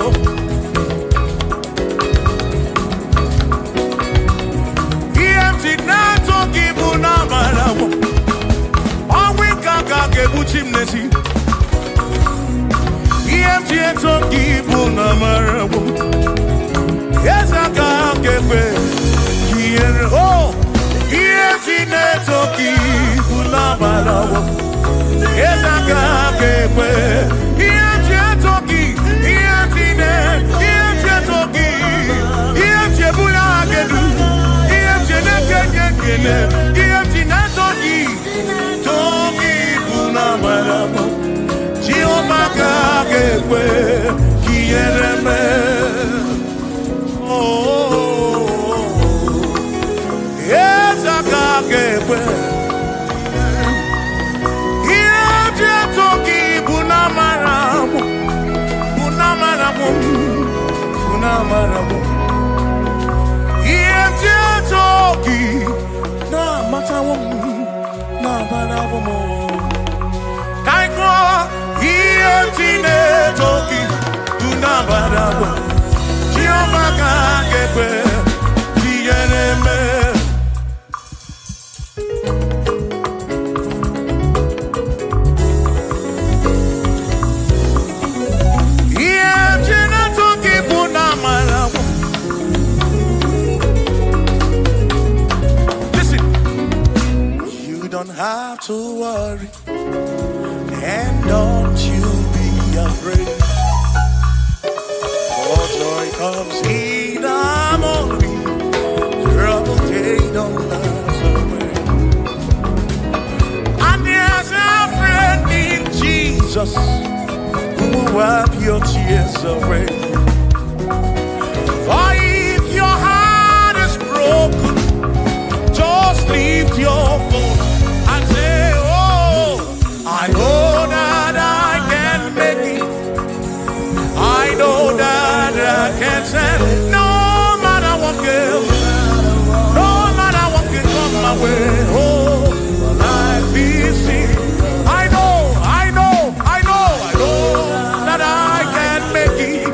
Ihe m ji na-eto gị bụ n'amara m. Ọnwụ ike aka ga-egbuchi m n'ezi. Ihe m ji eto gị bụ n'amara m. Eze aka ga-ekwe ka ihere o. Ihe m ji na-eto gị bụ n'amara m. Eze aka ga-ekwe. Ihe m ji eto gị, ihe m ji na- ihe m ji eto gị, ihe m ji ebuli aha gị elu, ihe m ji na-ekenye ekele, ihe m ji na-eto gị, too gị bụ n'amara m. Jehova ka ga-ekwe ka ihere mee. Oh, eze aka ga-ekwe. Ihe m ji eto gị bụ n'amara m, bụ n'amara m, bụ n'amara m. Ihe m ji eto gị na-amatawo m, na-amarawo m. Ka anyị gụọ, ihe m ji na-eto gị bụ n'amara m. Jehova ka ga-ekwe ka ihere mee. Ihe m ji na-eto gị bụ n'amara m. Listen, you don't have to worry, and don't you be afraid. For joy comes in the morning, trouble they don't last away. And there's a friend in Jesus who will wipe your tears away. For if your heart is broken, just lift your voice and say, oh, I know that I can make it. I know that I can stand. No matter what goes, no matter what can come my way. Oh, life is easy. I know, I know, I know, I know that I can make it.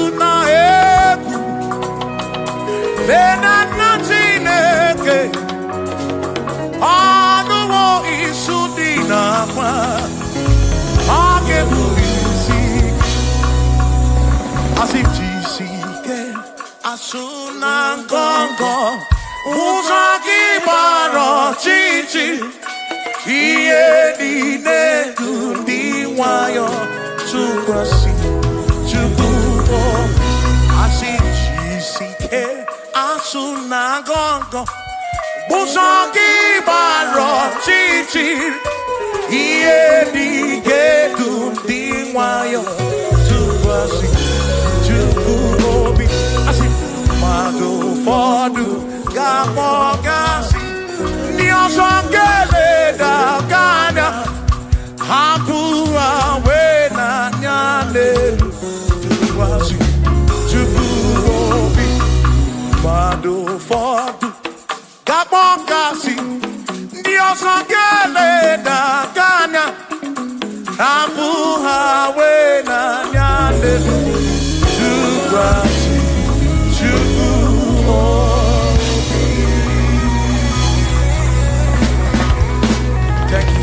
Atụna egwu, lee na nna Chineke, ọnụwo isu dị n'akwa, ọ ga-ebu isi. Asị jisi ike, asụ na ngọngọ, ụzọ gị gbara ọchịchị, ihe niile dị ndị nwayọ tụkwasị Chukwu obi. Asị jisi ike, asụ na ngọngọ, ụzọ gị gbara ọchịchị, ihe niile dị ndị nwayọ tụkwasị Chukwu obi. Asị mmadụ ụfọdụ ga-akpọ gasị, ndị ọzọ ga-eleda gị anya, hapụ ha wee n'anya n'elu tụkwasị Chukwu obi. Mmadụ ụfọdụ ga-akpọ gasị, ndị ọzọ ga-eleda gị anya, hapụ ha wee n'anya n'elu tụkwasị Chukwu obi. Thank you.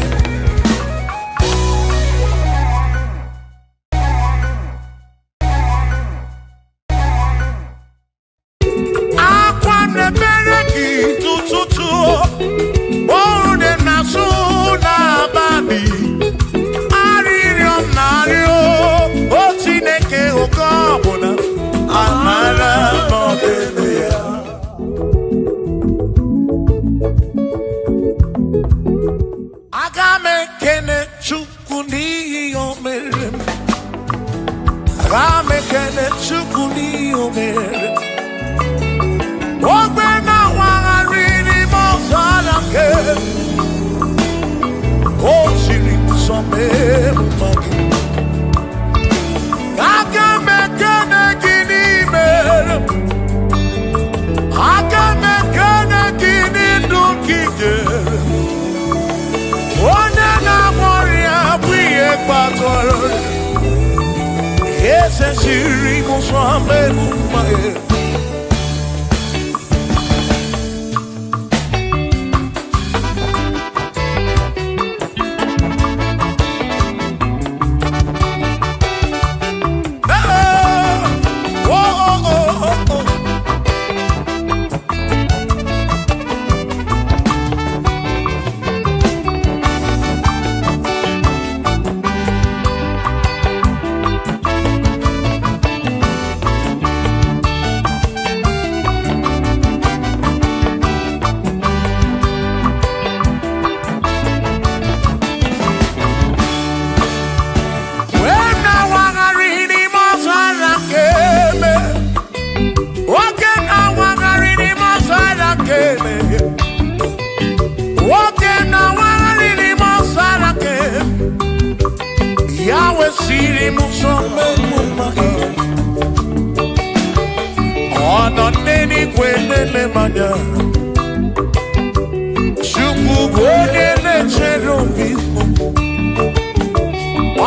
Akwa na-emere gị tụtụtụ, oru na-asụ n'abalị, arịrịọ m na-arịọ, o Chineke oke ọbụla, amara n'ọdịbe ya. Aga m ekene Chukwu n'ihi o mere m. Aga m ekene Chukwu n'ihi o mere m. Ogbe na-awagharị n'ime ọzara nke o siri nsọ mee mma gị. Aga m ekene gị n'ime m. Aga m ekene gị n'ndụ nke i nyere m. Onye na-agwọ ọrịa bụ ihe kpatara ọrịa. Eze siri nsọ mee mma gị. Oh, oh, oh, oh, oh. Wee na-awagharị n'ime ọzara nke eme. Nwoke na-awagharị n'ime ọzara nke eme. Nwoke na-awagharị n'ime ọzara nke eme. Ya wesịrị m nsọ mmemme gị. Ọ nọ n'eluigwe na-ele m anya. Chukwu bụ onye na-echere obi m.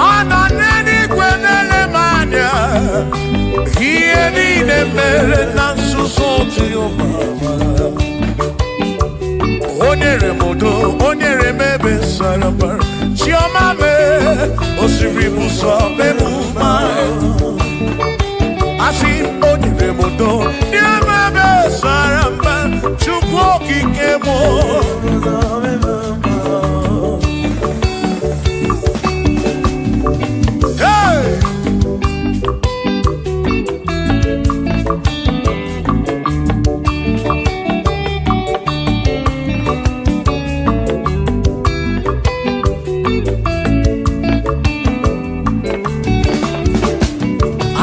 Ọ nọ n'eluigwe na-ele m anya. Ihe niile mere na nzuzo Jehova. O nyere m udo, o nyere m ebe sara mbara. Chiọma mee, o siri m ụzọ mee m mma. Asị m, o nyere m udo, nye m ebe sara mbara. Chukwu okike m. Hey!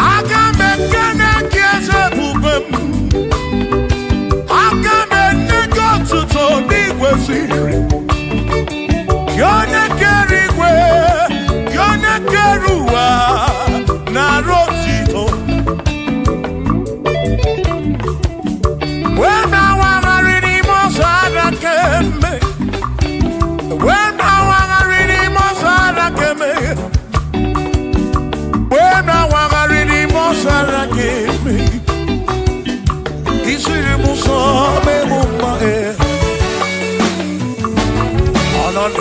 Aga m ekene gị eze ebube m.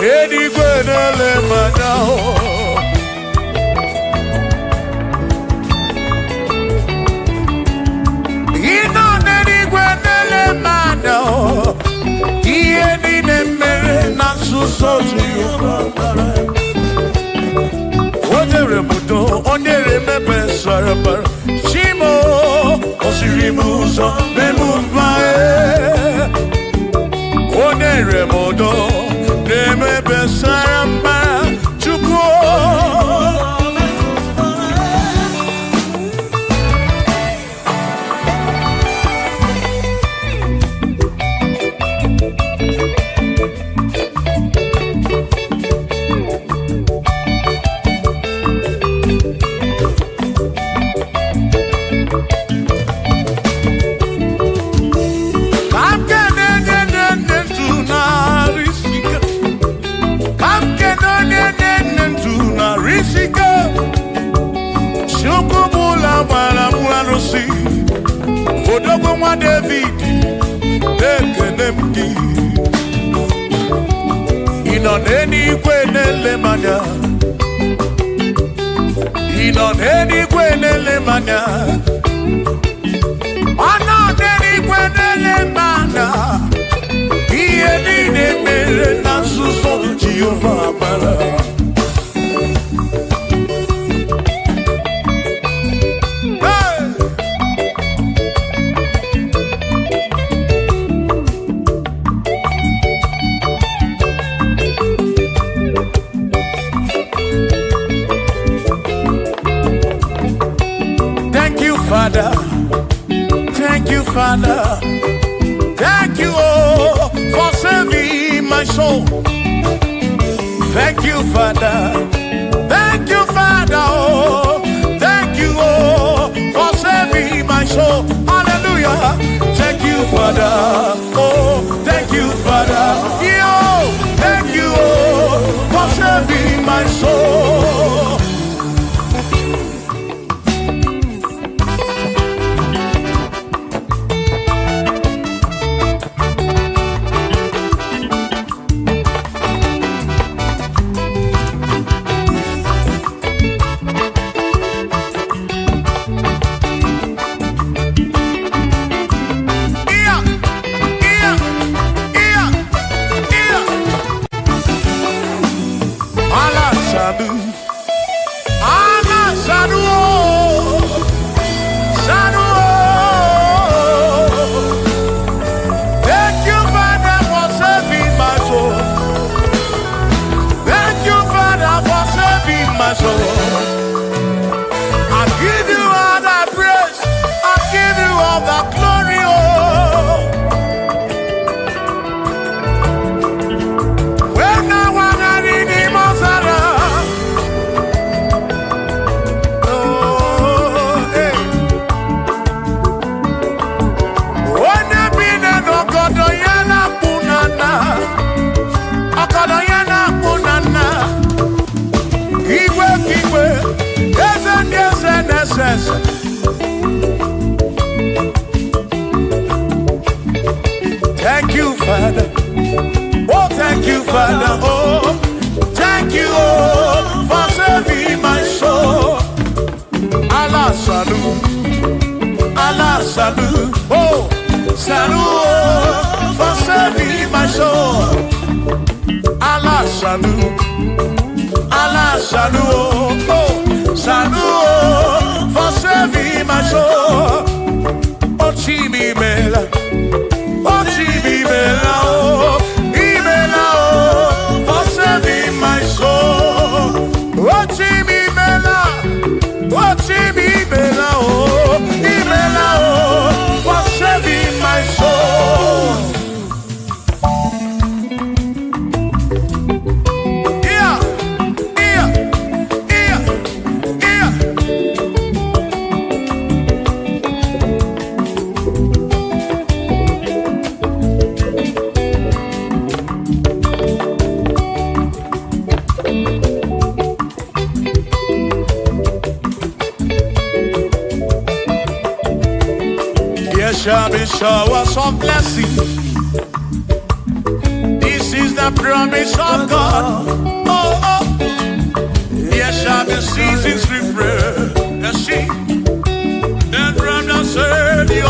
n'eluigwe na-ele m anya. Ị nọ n'eluigwe na-ele m anya. Ihe niile mere na nzuzo Jehova mara. O nyere m udo, o nyere m ebe sara mbara. Chimo, o siri m ụzọ mee m mma. O nyere m udo, na-eme ebe sara mbara. Chukwu. Odogwu nwa David, ekele m gị. Ị nọ n'eluigwe na-ele m anya. Ị nọ n'eluigwe na-ele m anya. Ọ nọ n'eluigwe na-ele m anya. Ihe niile mere na nzuzo Jehova mara. Thank you, Father. Thank you, Father. Thank you, oh, for saving my soul. Thank you, Father. Thank you, Father. Oh, thank you, oh, for saving my soul. Hallelujah. Thank you, Father. Oh, thank you, Father. Yo, thank you, oh, for saving my soul. Thank you, Father, for saving my soul. Thank you, Father, for saving my soul. I give you all the praise. I give you all the glory. Oh. When I was in the Mozara, oh, hey. Onye bi n'ọgọdọ ya na-akpụ na nna, ọgọdọ ya na-akpụ na nna. Igwe ka igwe, eze ndị eze na-ese ese. Thank you, Father. Oh, thank you, Father. Oh, thank you, oh, for saving my soul. Allah salu, Allah salu, oh, salu, oh, for saving my soul. Allah salu, Allah salu, oh, oh, salu, oh, for saving my soul. Oh, Chimi Mela, oh, Chimi Mela, oh, Imela, oh, for saving my soul. Oh, Chimi Mela, oh, Chimi Mela, oh, Imela, oh, for saving my soul. Yeah, yeah, yeah, yeah. There shall be showers of blessing. This is the the promise of God. Oh, oh, there shall be seasons refreshed. And she, then from the Savior, oh,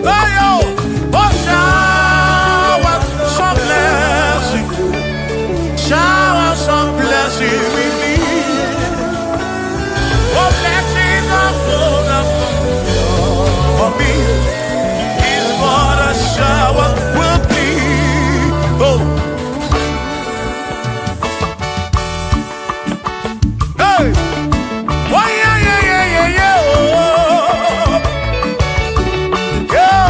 oh, oh, shower some blessing, shower some blessing with me. Oh, blessings are full of for me. Is what a shower will be. Oh, hey, why, yeah, yeah, yeah, yeah, yeah, oh, yeah,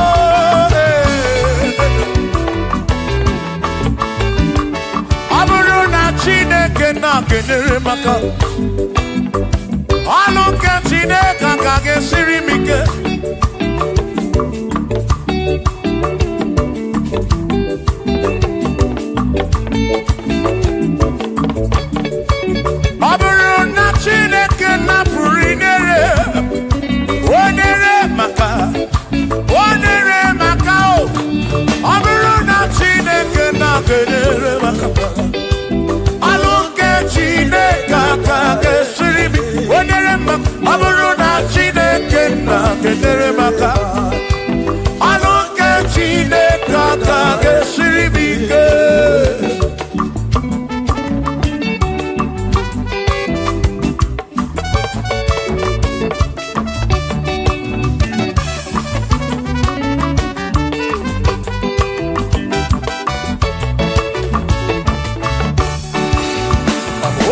ọ bụrụ na Chineke na-kenyere maka ọnụ nke Chineke ka ga-esiri m ike. Ọ bụrụ na Chineke napụrụ inyere, o nyere maka, o nyere maka o. Ọ bụrụ na Chineke na-kenyere maka ọlụ nke Chineke aka ga-esiri m, o nyere maka. Ọ bụrụ na Chineke na-kenyere maka ọlụ nke Chineke aka ga-esiri m ike.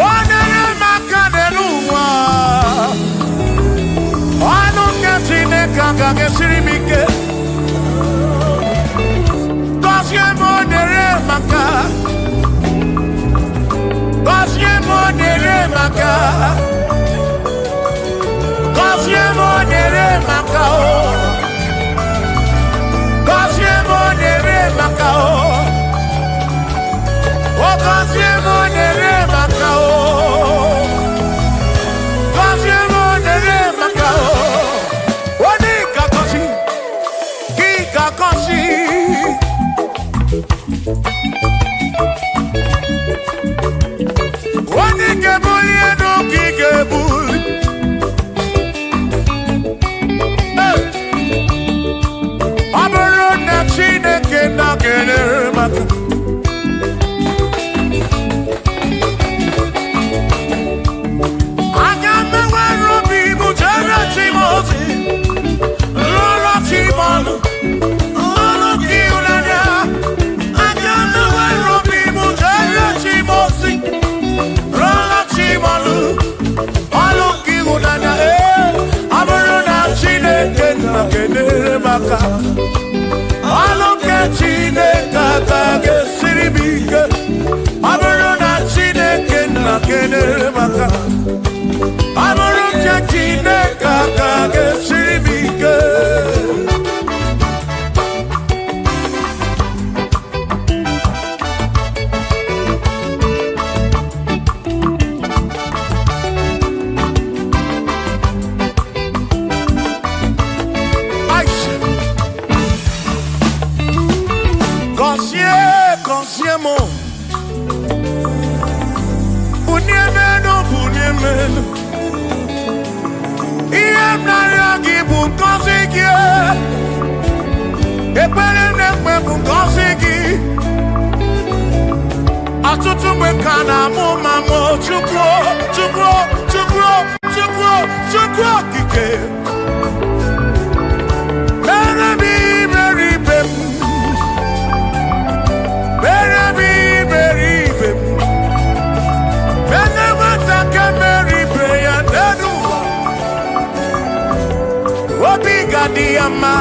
Onye maka n'elu ụwa, ọnụ nke Chineke agaghị esiri m ike. Gọzie m onyere maka, gọzie m onyere maka, gọzie m onyere maka o, gọzie m onyere maka o, o gọzie m onyere maka o. Gọzie m onyere maka o. Onye ga-agọzi, gị ga-agọzi. Onye ga-ebuli elu ka ị ga-ebuli. Hey! Ọ bụrụ na Chineke na-enyere maka aga m enwere obi m jere chi m ozi, lụrụ chi m ọlụ, ọlụ gị ịhụnanya. Aga m enwere obi m jere chi m ozi, lụrụ chi m ọlụ, ọlụ gị ịhụnanya. Ee, ọ bụrụ na Chineke na-enyere m aka, ọlụ nke Chineke aka ga-esiri m ike. Ọ bụrụ na Chineke na-enyere m aka, ọ bụrụ nke Chineke aka ga-esiri m ike. Aisha. Gọzie, gọzie m, bunie m elu, bunie m elu. Ihe m na-arịọ gị bụ ngọzi gị. Ekpere m na-ekpe bụ ngọzi gị. Ọtụtụ mgbe ka na-amụ ma mụ Chukwu, Chukwu, Chukwu, Chukwu, Chukwu okike. Mere m iberibe m, mere m iberibe m. Mere nwata ka mere ibe ya n'elu ụwa, obi ga-adị ya mma.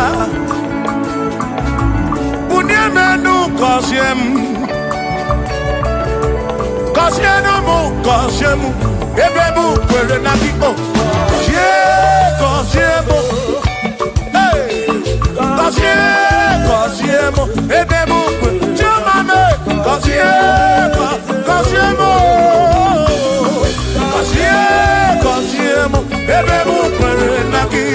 Bunie m elu, gọzie m, gọzienụ m, gọzie m, ebe m kwere na gị o. Gọzie, gọzie m, hey! Gọzie, gọzie m, ebe m kwere. Chioma m, gọzie, gọzie m, gọzie, gọzie m, ebe m kwere na gị.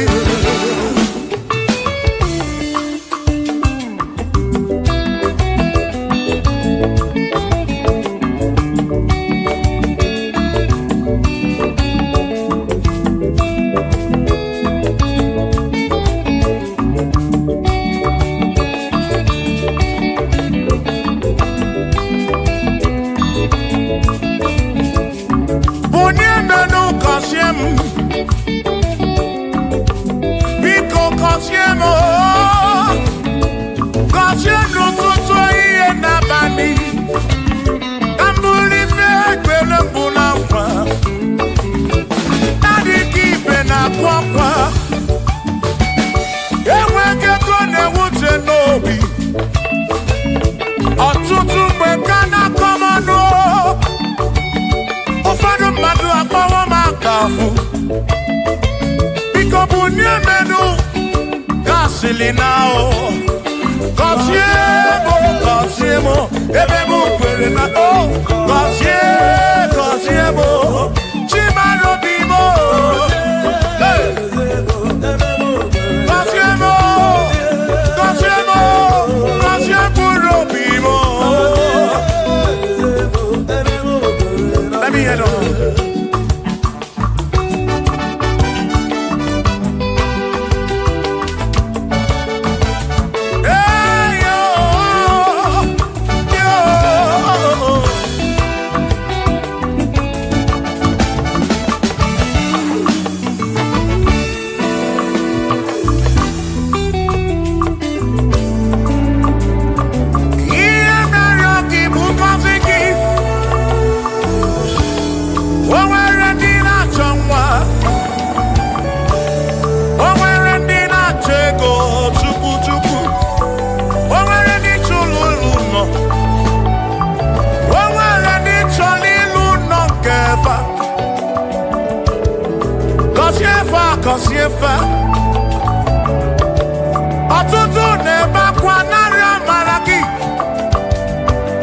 obi. Ọtụtụ mgbe ka na-akọ m ọnụ, ụfọdụ mmadụ akpọwo m aka afụ. Biko bunie menu gasịlị na o. Gọzie m, gọzie m, ebe m kwere na o. Gọzie, gọzie m, Chimara obi m. Hey! Gọzie m, gọzie m, gọzie mkpụrụ obi m. Let me hear them. Hey, yo, yo. Ihe mere gị bụ ngọzi gị. O nwere ndị na-achọ nwa. O nwere ndị na-achọ ego chukwu chukwu. O nwere ndị chụrụ ụlọ nọ. O nwere ndị chọrọ ịlụ nọ nke fa. Gọzie fa, gọzie fa. Ọtụtụ na-ebe akwa narị amara gị.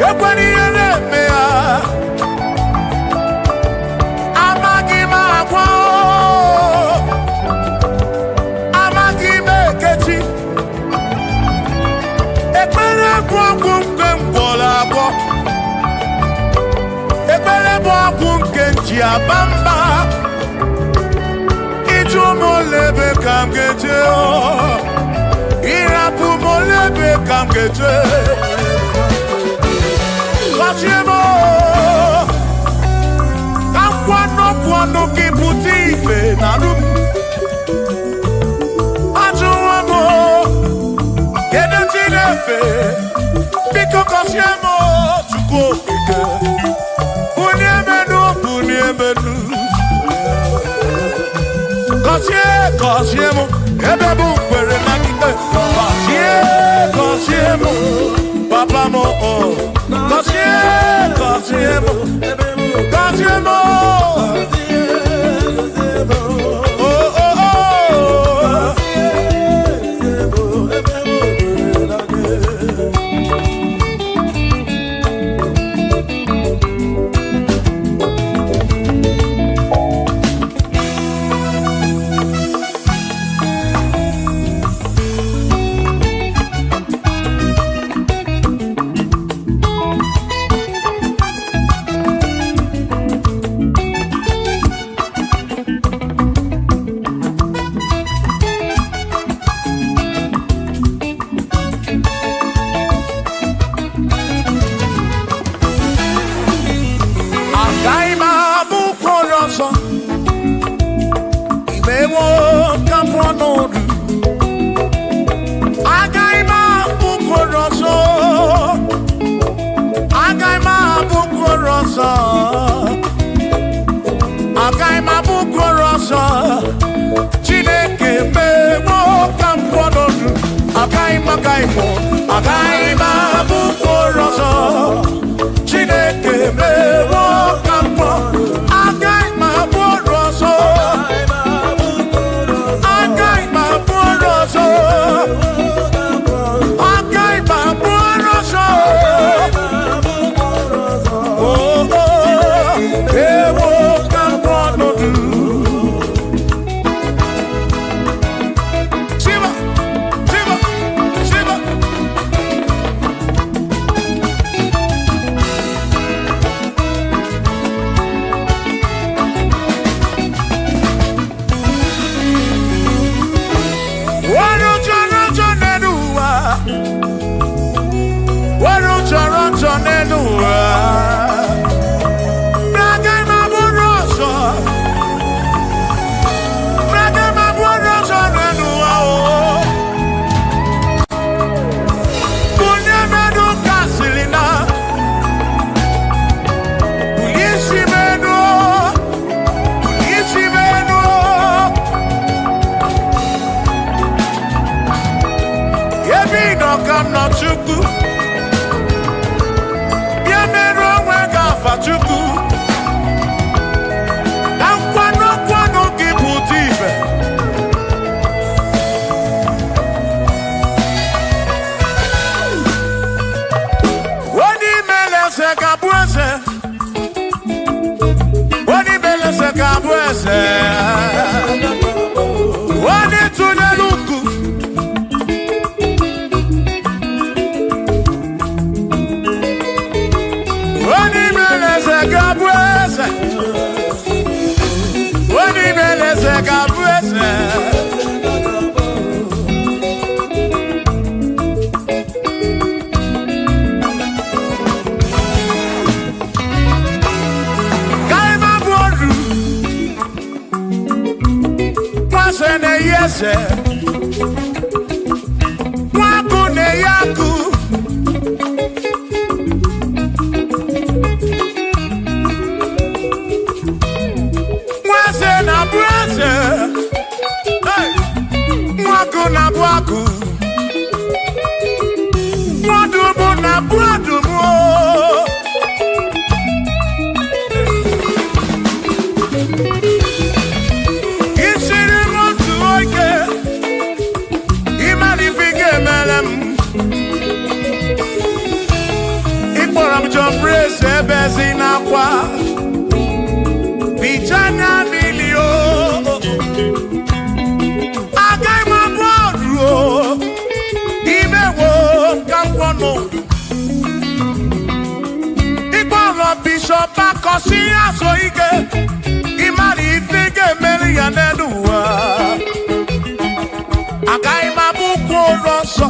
Ekwela ihe na-eme ya. Amaghị m agwa o. Amaghị m ekechi. Ekpere bụ ọgwụ nke m gwọrọ agwọ. Ekpere bụ ọgwụ nke m ji aba mba. Ịjụ m ole ebe ka m ga-eje o. Ịrapụ m ole ebe ka m ga-eje. Gọzie m o. Ka m kwuo n'okwu ọnụ gị pụta ife na arụ m. Ajụwo m o, kedu chi na-efe? Biko gọzie m o, Chukwu okike. Bunie m enu, bunie m enu. Gọzie, gọzie m, ebe m kwere na gị. Gọzie, gọzie m, papa m o. Gọzie, gọzie m, gọzie m o. Oh, oh, oh. Agaghị m abụ ụkwụ ọzọ. Imewo ka m pụọ n'ọdụ. Agaghị m abụ ụkwụ ọzọ. Agaghị m abụ ụkwụ ọzọ. Agaghị m abụ ụkwụ ọzọ. Chineke mewo ka m pụọ n'ọdụ. Agaghị m, agaghị m, agaghị m abụ ụkwụ ọzọ. Chineke mewo ka m pụọ. Agaghị m abụ ọrụ ọzọ. Agaghị m abụ ọrụ ọzọ. Agaghị m abụ ọrụ ọzọ. Oh, oh, ewo ka m pụọ n'ọdụ. Shiva, Shiva, Shiva. nọ ka m nọ Chukwu. Bịa merụ onwe gị afa Chukwu. Ka nkwado nkwado gị pụta ibe. Onye imele eze ga-abụ eze. Onye imele eze ga-abụ eze. Onye tụnyere uku. Onye imele eze ga-abụ eze. Onye imele eze ga-abụ eze. Ka ị ma bụ oru. Nwaze na-eyi eze. Nwakụ na-eyi akụ. Nwaze na-abụ eze. Hey! Nwakụ na-abụ akụ. Nwadụmụ na-abụ adụmụ. Isiri m otu oge, ịmara ife ị ga-emere m. Ị kpọrọ m John Praise ebe si n'akwa. Bicha anya mmiri o. Agaghị m abụ ọrụ o. Imewo ka m kwọ n'udu. Ịkpọrọ Bishọp Akọsị azụ ike. Ịmara ife ị ga-emere ya n'elu ụwa. Agaghị m abụ ụkwụ ụlọ nsọ.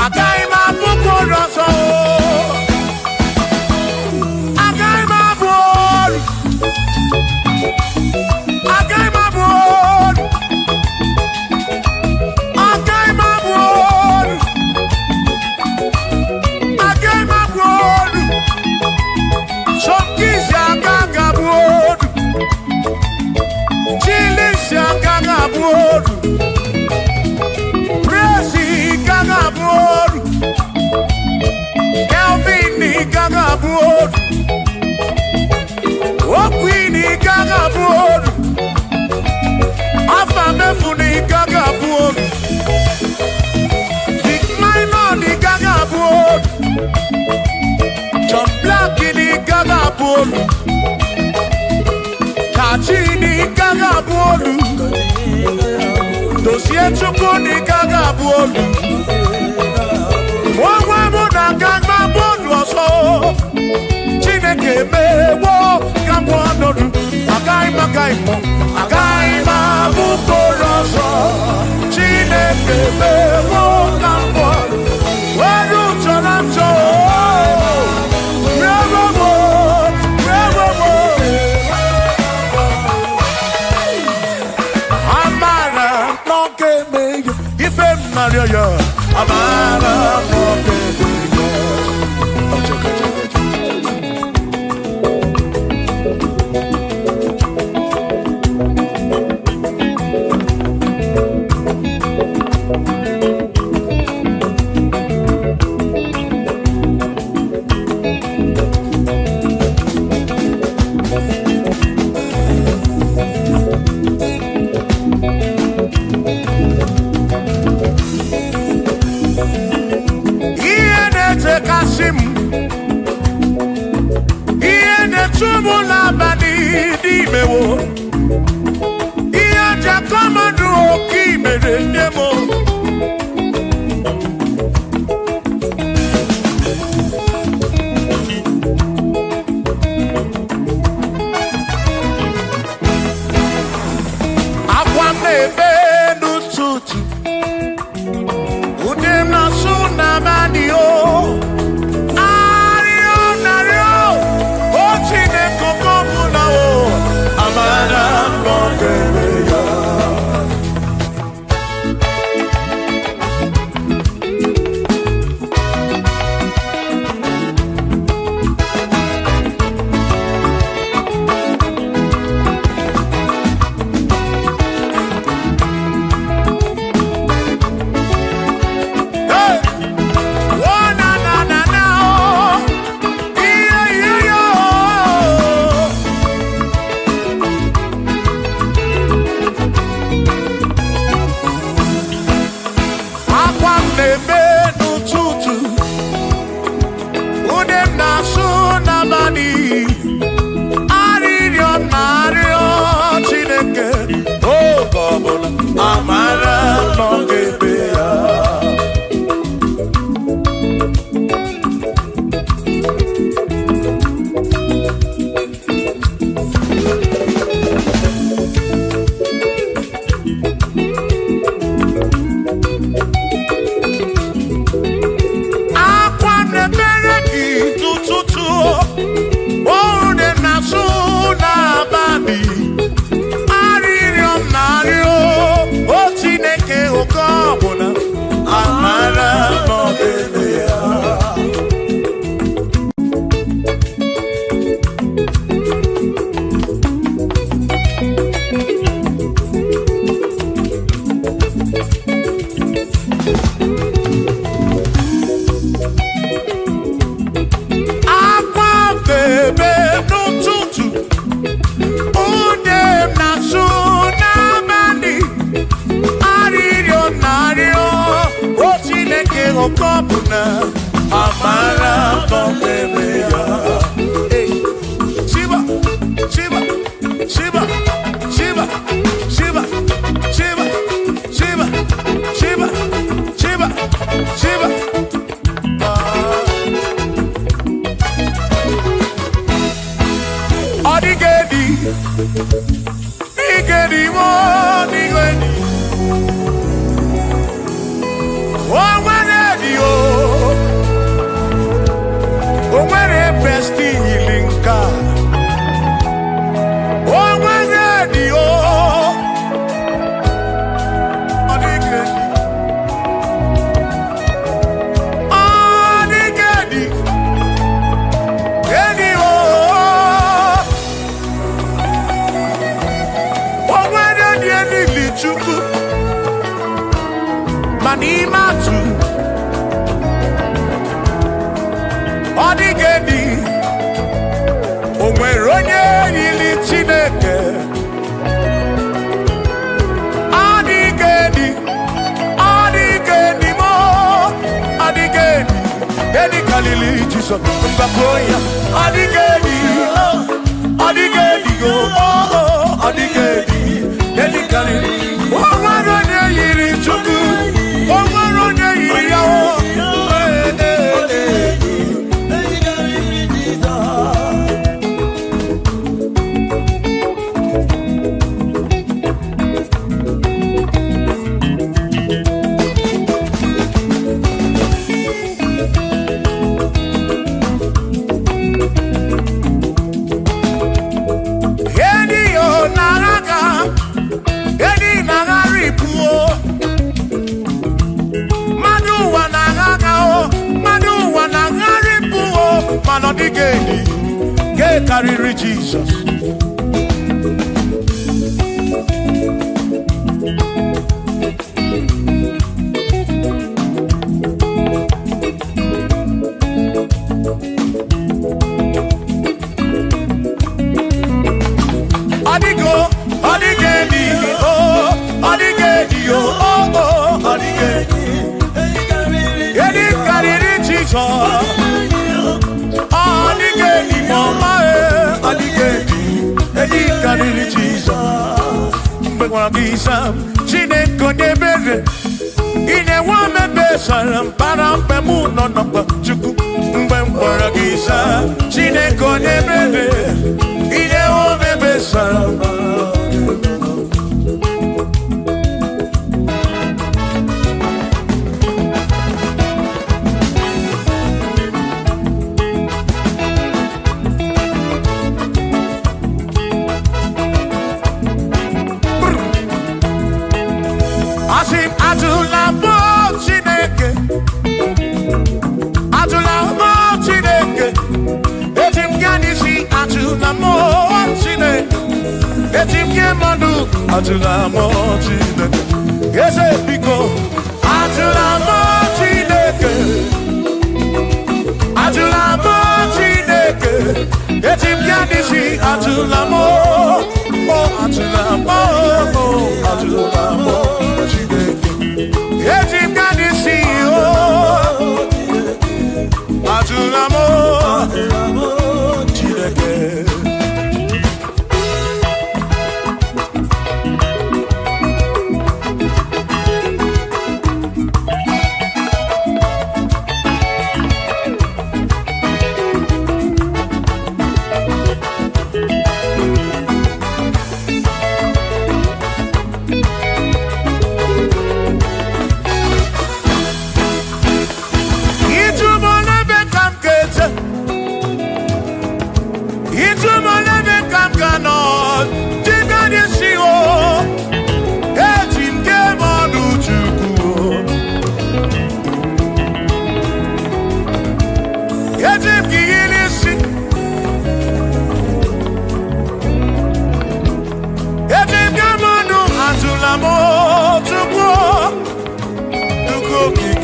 Agaghị m abụ ụkwụ ụlọ nsọ o. Agaghị m abụ ọrụ. Agaghị m abụ ọrụ. Agaghị m abụ ọrụ. Agaghị m abụ ọrụ. Sọmkisi agaghị abụ ọrụ. Chilisi agaghị abụ ọrụ. Praise gaghị abụ ọrụ. Kelvin gaghị abụ ọrụ. Okwini gaghị abụ ọrụ. Afa mefuni gaghị abụ ọrụ. Vic Minor gaghị abụ ọrụ. John Black gaghị abụ ọrụ. Kachi gaghị abụ ọrụ. Dozie Chukwu gaghị abụ ọrụ. Onwe mụ na agaghị abụ ọrụ ọzọ. Chineke emewo ka m ọnọdụ. Agaghị m agaghị m agaghị m abụ mkpụrụ ọzọ. Chineke emewo ka m ọnọdụ. Were chọrọ m chọọ. Rewo m, rewo m. Amara n'oge eme ya, ife m narịọ ya. Amara n'oge eme ya. Ọchọkọ, ọchọkọ, ọchọkọ. Ihe na-echekasị m, ihe na-echu m n'abalị n'imewo, ihe ji akọmọdụ oke imere nne m. Akwa m na-ebe n'ụtụtụ, ude m na-asụ n'abalị o. Arịọ narịọ, o Chineke oke ọbụla o, amara m ọ ga-eme ya. na-eme n'ụtụtụ, ude m na-asụ n'abalị, arịrịọ m na-arịọ Chineke oge ọbụla amara nọ ga-ebe ya. Akwa na-emere gị n'ụtụtụ, ude m na-asụ n'abalị, arịrịọ m na-arịọ o Chineke oge ọbụla amara nọ ga-ebe ya. Akwa bebe n'ụtụtụ, ude m na-asụ n'abalị, arịrịọ m na-arịọ o Chineke oge ọbụla amara nọ ga-ebe ya. Hey. Shiba, Shiba, Shiba, Shiba, Shiba, Shiba, Shiba, Shiba, Shiba, Shiba. Ọ dịghị edi, dịghị edi, ọ dịghị edi. O nwere edi o, o nwere besti yiri nke a. O nwere edi o, ọ dịghị edi. Ọ dịghị edi, edi o. O nwere dị elili Chukwu, ma n'ime atụ, ọ dịghị edi. O nwere onye yiri Chineke. Ọ dịghị edi, ọ dịghị edi mo, ọ dịghị edi. Edi karịrị Jizọs, mgbakọ ya. Ọ dịghị edi, ọ dịghị edi go, ọ dịghị edi. Edi karịrị. O nwere onye yiri Chukwu, o nwere onye yiri ya o. Ee, ee, ee. Edi yo na-agha, edi na-aghara ibu o. Mmadụ ụwa na-agha o, mmadụ ụwa na-aghara ibu o, mana ọ dịghị edi, nke karịrị Jizọs. Ọ dịgo, ọ dịghị edi o, ọ dịghị edi o, o, o, ọ dịghị edi. Edi karịrị Jizọs. Ọ dịghị edi ma ọma e, ọ dịghị edi. Edi karịrị Jizọs. Mgbe gwara gị sam, Chineke onye ebere, ị na-enwe omebe sara mbara mgbe mụ nọ na mkpa Chukwu. Mgbe m gwara gị sam, Chineke onye ebere, ị na-enwe omebe sara mbara. Asị m atụla mụ Chineke, atụla mụ Chineke, eji m gaa n'isi atụla mụ Chineke, eji m nye mmadụ atụla mụ Chineke, eze biko atụla mụ Chineke, atụla mụ Chineke, eji m gaa n'isi atụla mụ, o atụla mụ, o atụla mụ Chineke. Eji m gaa n'isi o.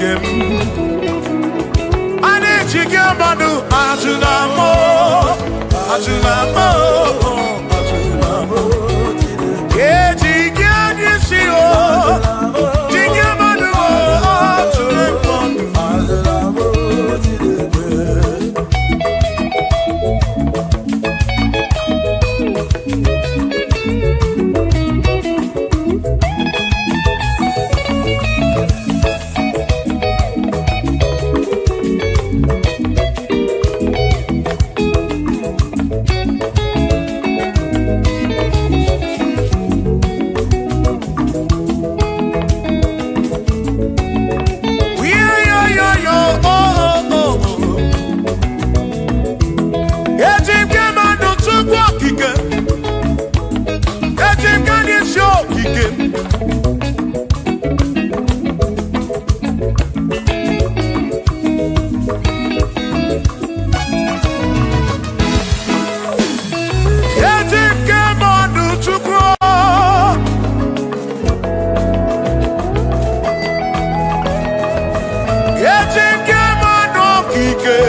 Okike m. A na-eji gị mmadụ ajụla m, ajụla m. Eji gị anya isi o, ji gị mmadụ ajụla m. Eji m gị mmadụ tupu okike, eji m gị n'isi okike. Eji m gị mmadụ tupu eji m gị mmadụ okike.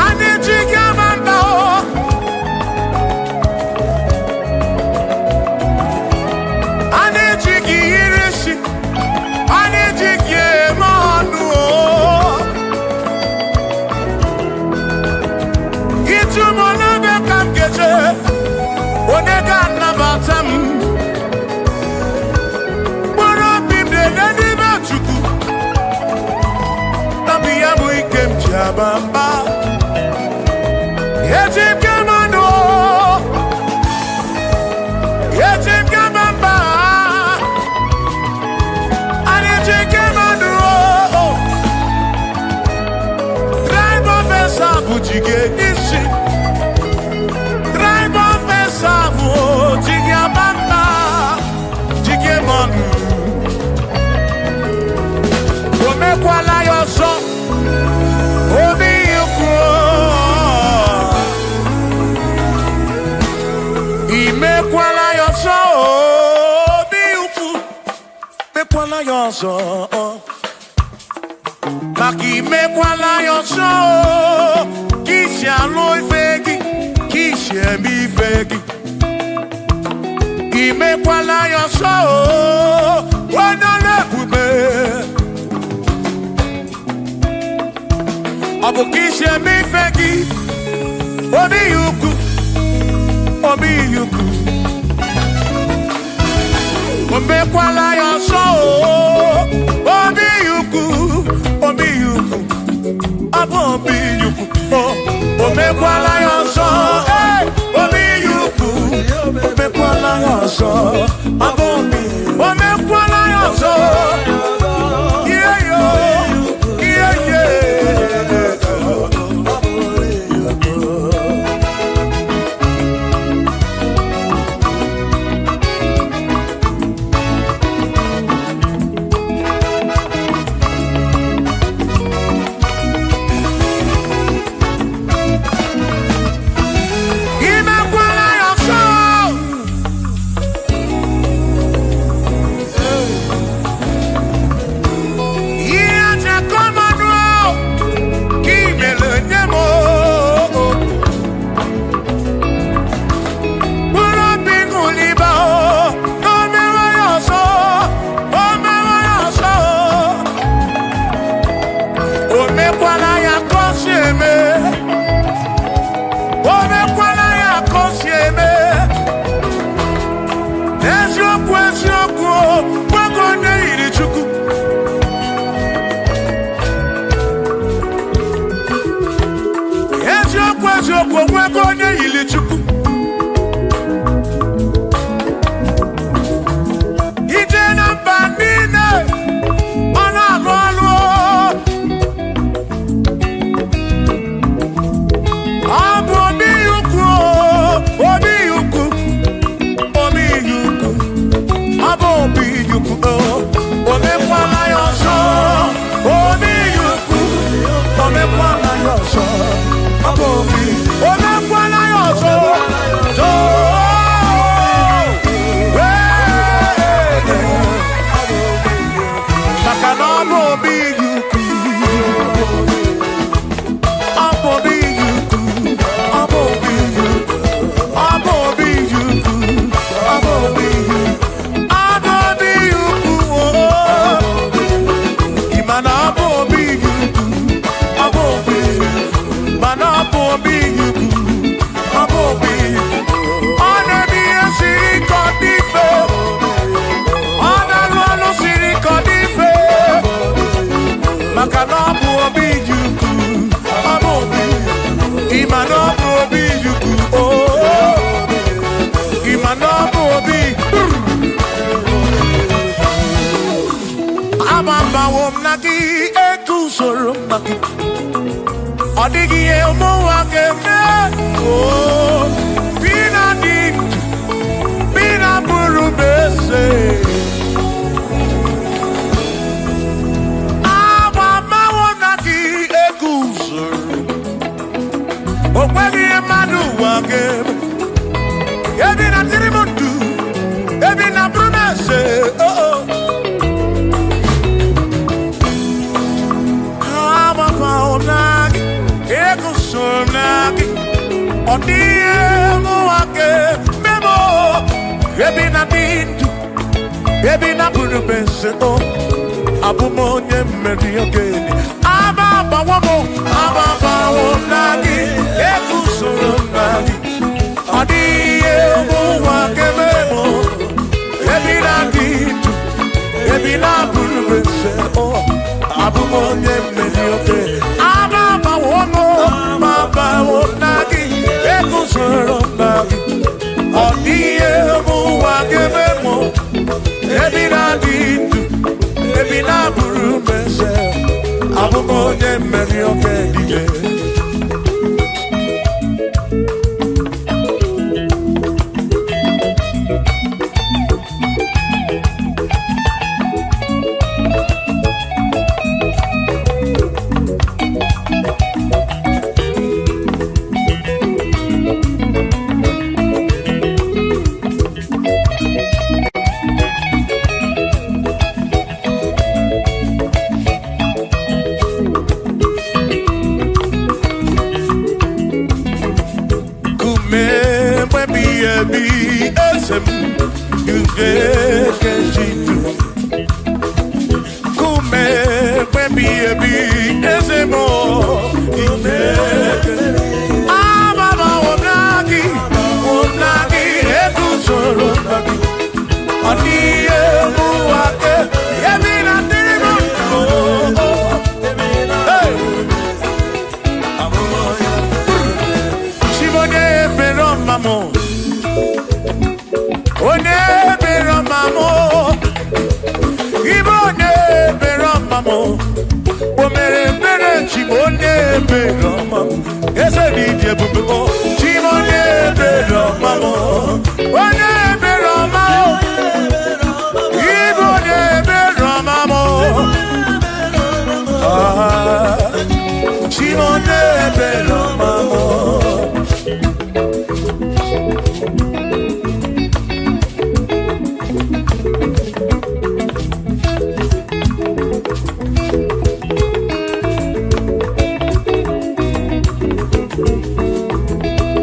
A na-eji gị ama mba o. A na-eji gị yiri isi, a na-eji gị eme ọnụ o. Ịtụ m n'ebe ka m ga-eje, onye ga-anabata m. Mkpụrụ obi m na-ele n'ime Chukwu, nabi ya bụ ike m ji aba mba. Eji m gị mmanụ o, eji m gị ama mba. A na-eji gị mmanụ o. Tribe of Esau bụ ji gị isi. Tribe of Esau bụ ji gị aba mba, ji gị mmanụ. O mekwala ya ọzọ, obi ikwu. Imekwala ya ọzọ, obi ukwu. Mekwala ya ọzọ, maka imekwala ya ọzọ, ka isi alụ ife gị, ka isi eme ife gị. Imekwala ya ọzọ, onye ọrụ ebube. Ọ bụ ka isi eme ife gị, obi ukwu, obi ukwu. O mekwala ya ọzọ, obi ukwu, obi ukwu, ọ bụ obi ukwu. O mekwala ya ọzọ, ee, obi ukwu, o mekwala ya ọzọ, ọ bụ obi. O mekwala ya ọzọ, ihe yo, ihe ye. Imekwala ya ọzọ. Ọ dịghị ihe ụmụnwa ga-eme. Oo, bi na dị ndụ, bi na bụrụ m eze. Agba mmanwụ na gị eguzoro. O nweghị ihe mmadụ ụwa ga-eme. Ebi na dịrị m ndụ, ebi na bụrụ m eze. Oh, oh. Agbamanwụ na gị eguzoro na gị. Ọ dịghị ihe ụmụnwa ga-eme m. Ebi na dị ndụ, ebi na bụrụ m eze. Oh. Abụ m onye mmeri ogene. Aba agbawo m, aba agbawo na gị, eguzoro m na gị. Ọ dịghị ihe ụwa ga-eme m. Ebi na dị ndụ, ebi na bụrụ m eze. Oh, abụ m onye mmeri ogene. Aba agbawo m, aba agbawo na gị, eguzoro m na gị. Ọ dịghị ihe ụwa ga-eme m. Ebi na dị ndụ, ebi na bụrụ m eze. Abụ m onye mmeri oke dike. Kume mwebi ebi eze m ugekejidu. Kume mwebi ebi eze m igeke. Ababa omnagi, omnagi eguzoro nagi. Ọ dịghị ụwa ke ebi na dịrị m ndụ. Hey! Chibonye ebere ọma m. Onye ebere ọma m. Ibe onye ebere ọma m. O mere ebere chi m onye ebere ọma m. Eze dị ịdị ebube o. Chi m onye ebere ọma m. Onye ebere ọma m. Ibe onye ebere ọma m. Ah, chi m onye ebere ọma m.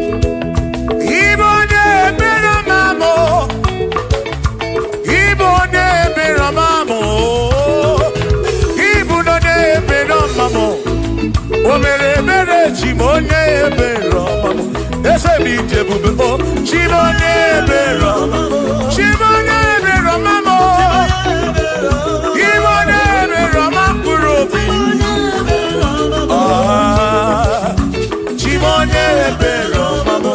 Ibe onye ebere ọma m. Ibe onye ebere ọma m. Ibu onye ebere ọma m. O mere ebere chi m onye ebere ọma m. Eze m ije ebube o. Chi m onye ebere ọma m. Chi m onye ebere ọma m. Ibe onye ebere ọma mkpụrụ obi. Ah, chi m onye ebere ọma m.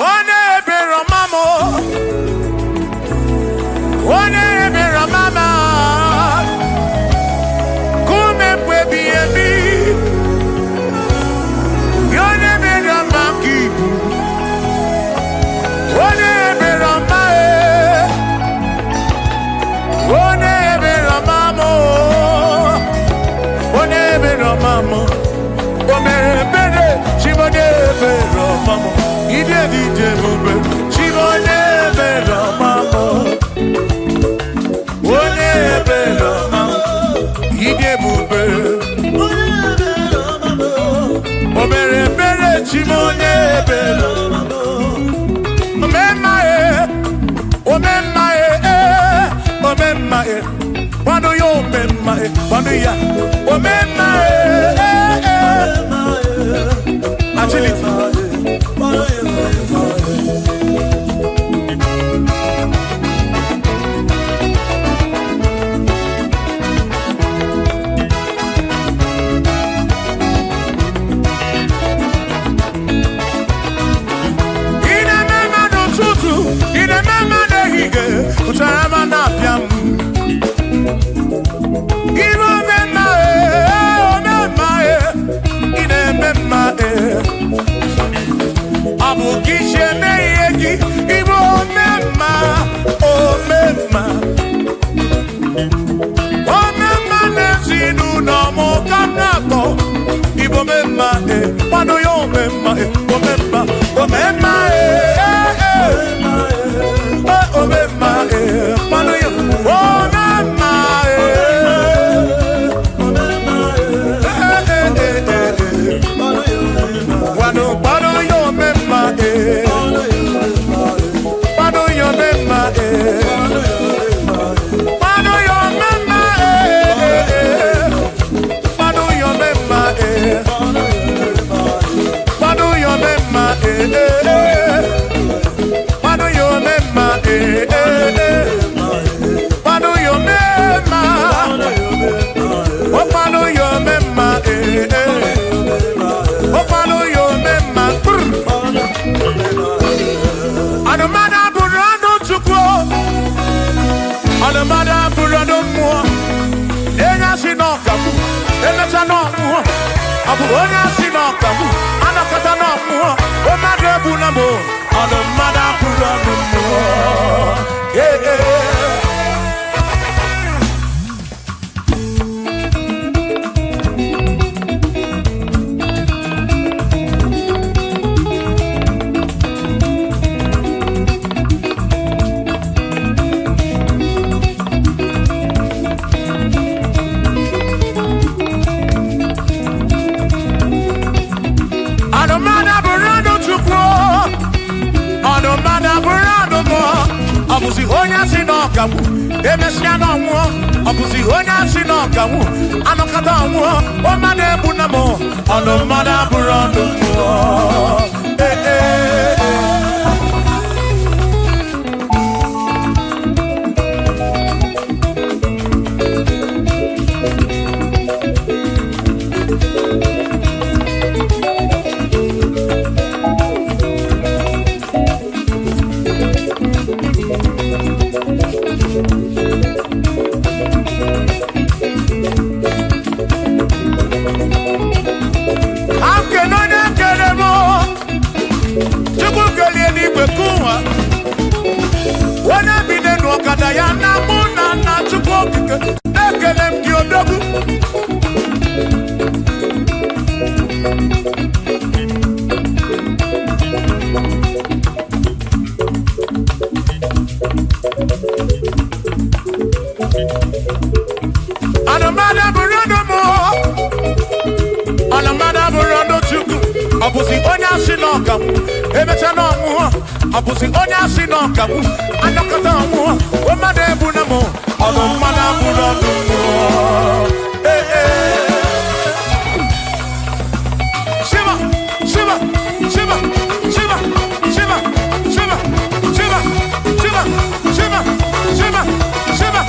Onye ebere ọma m. Onye ebere ọma m. Kume mgbe ebighị ebi. Onye ebere ọma ka ibu. Onye ebere ọma e. Onye ebere ọma m. Onye ebere ọma m. O mere ebere chi m onye ebere ọma m. Ide dị ije ebube chi m onye ebere ọma m. Onye ebere ọma m. Ide ebube. O mere ebere chi m onye ebere. Omemma e, omemma e, omemma e. Kwado ya omemma e, kwado ya. Omemma e, eh, eh. Agility. Omemma eh eh omemma eh manu yo omemma eh eh eh eh wanu panu yo omemma eh panu yo omemma eh panu yo omemma eh panu yo omemma eh panu yo omemma eh panu yo omemma eh panu yo omemma oh panu yo omemma eh oh panu yo omemma. Anụmada bụrụ anụ Chukwu, anụmada bụrụ anụ mmụọ. Onye asị na ọkagbu, emecha na ọmụọ. Ọ bụ onye asị na ọkagbu, anakọta na ọmụọ. Mmadụ egbu na mụ, anụmada bụrụ anụ mmụọ. Ee ee. Anụmada bụrụ anụ Chukwu, anụmada bụrụ anụ mmụọ. Ọ bụzi onye asị na ọkagbu, emesịa na ọnwụọ. Ọ bụzi onye asị na ọkagbu, anọkọta ọnwụọ. Mmadụ egbu na mụ, anụmada bụrụ anụ mmụọ. Ee ee. Akene onye kere m, Chukwu kelie n'igwe kụwa. Onye bi n'elu ọkada ya na mụ na nna Chukwu okike, ekele m gị odogwu. Anụmada bụrụ ọnụ mụọ, anụmada bụrụ ọnụ Chukwu. Ọ bụzi onye asị na ọkagbu, emecha na ọnwụọ. Ọ bụzi onye asị na ọkagbu, anọkọta ọnwụọ. Mmadụ egbu na mụ, ọnụmada bụrụ ọnụ mmụọ. Ee ee. Shiva, Shiva, Shiva, Shiva, Shiva, Shiva, Shiva, Shiva, Shiva, Shiva, Shiva.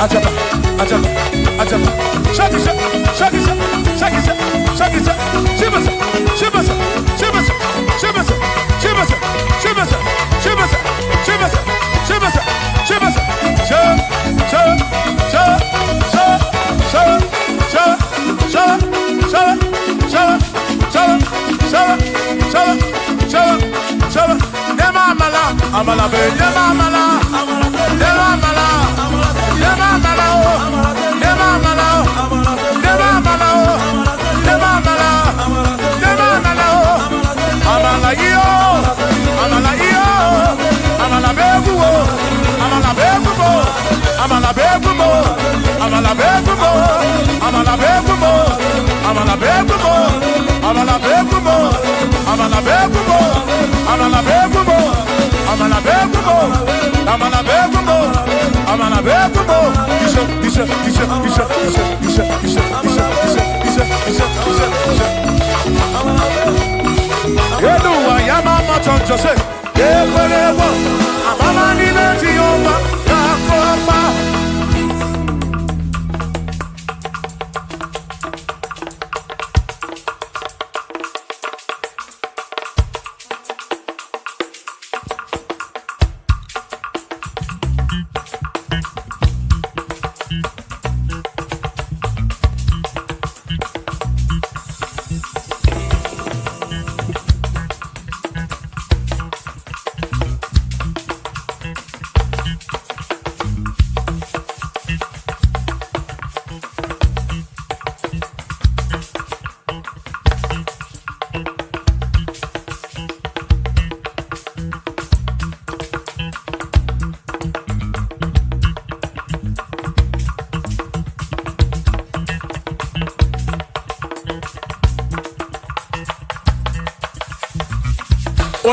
Ajaba, ajaba, ajaba. Shaki, shaki, shaki, shaki, shaki, Shiva, Shiva, Shiva, Shiva, Shiva, Shiva, Shiva, Shiva, Shiva, Shiva, Sha, sha, sha, sha, sha, sha, sha, sha, sha, sha, sha, sha, sha, sha. Nema amala, amala be, nema amala, nema amala, nema amala o, nema amala o, nema amala o, nema amala, nema amala o, amala iyo, amala iyo, amala be guo, amala be guo, amala be guo, amala be guo, amala be guo, amala be guo, amala be guo, amala be guo, amala be guo, amala be guo, amala be guo, amala be guo. Isha, isha, isha, isha, isha, isha, isha, isha, isha, isha, isha, isha. Yeduwa ya mama choncho se, yekwelewa, amama ni meji yoma, kakoma.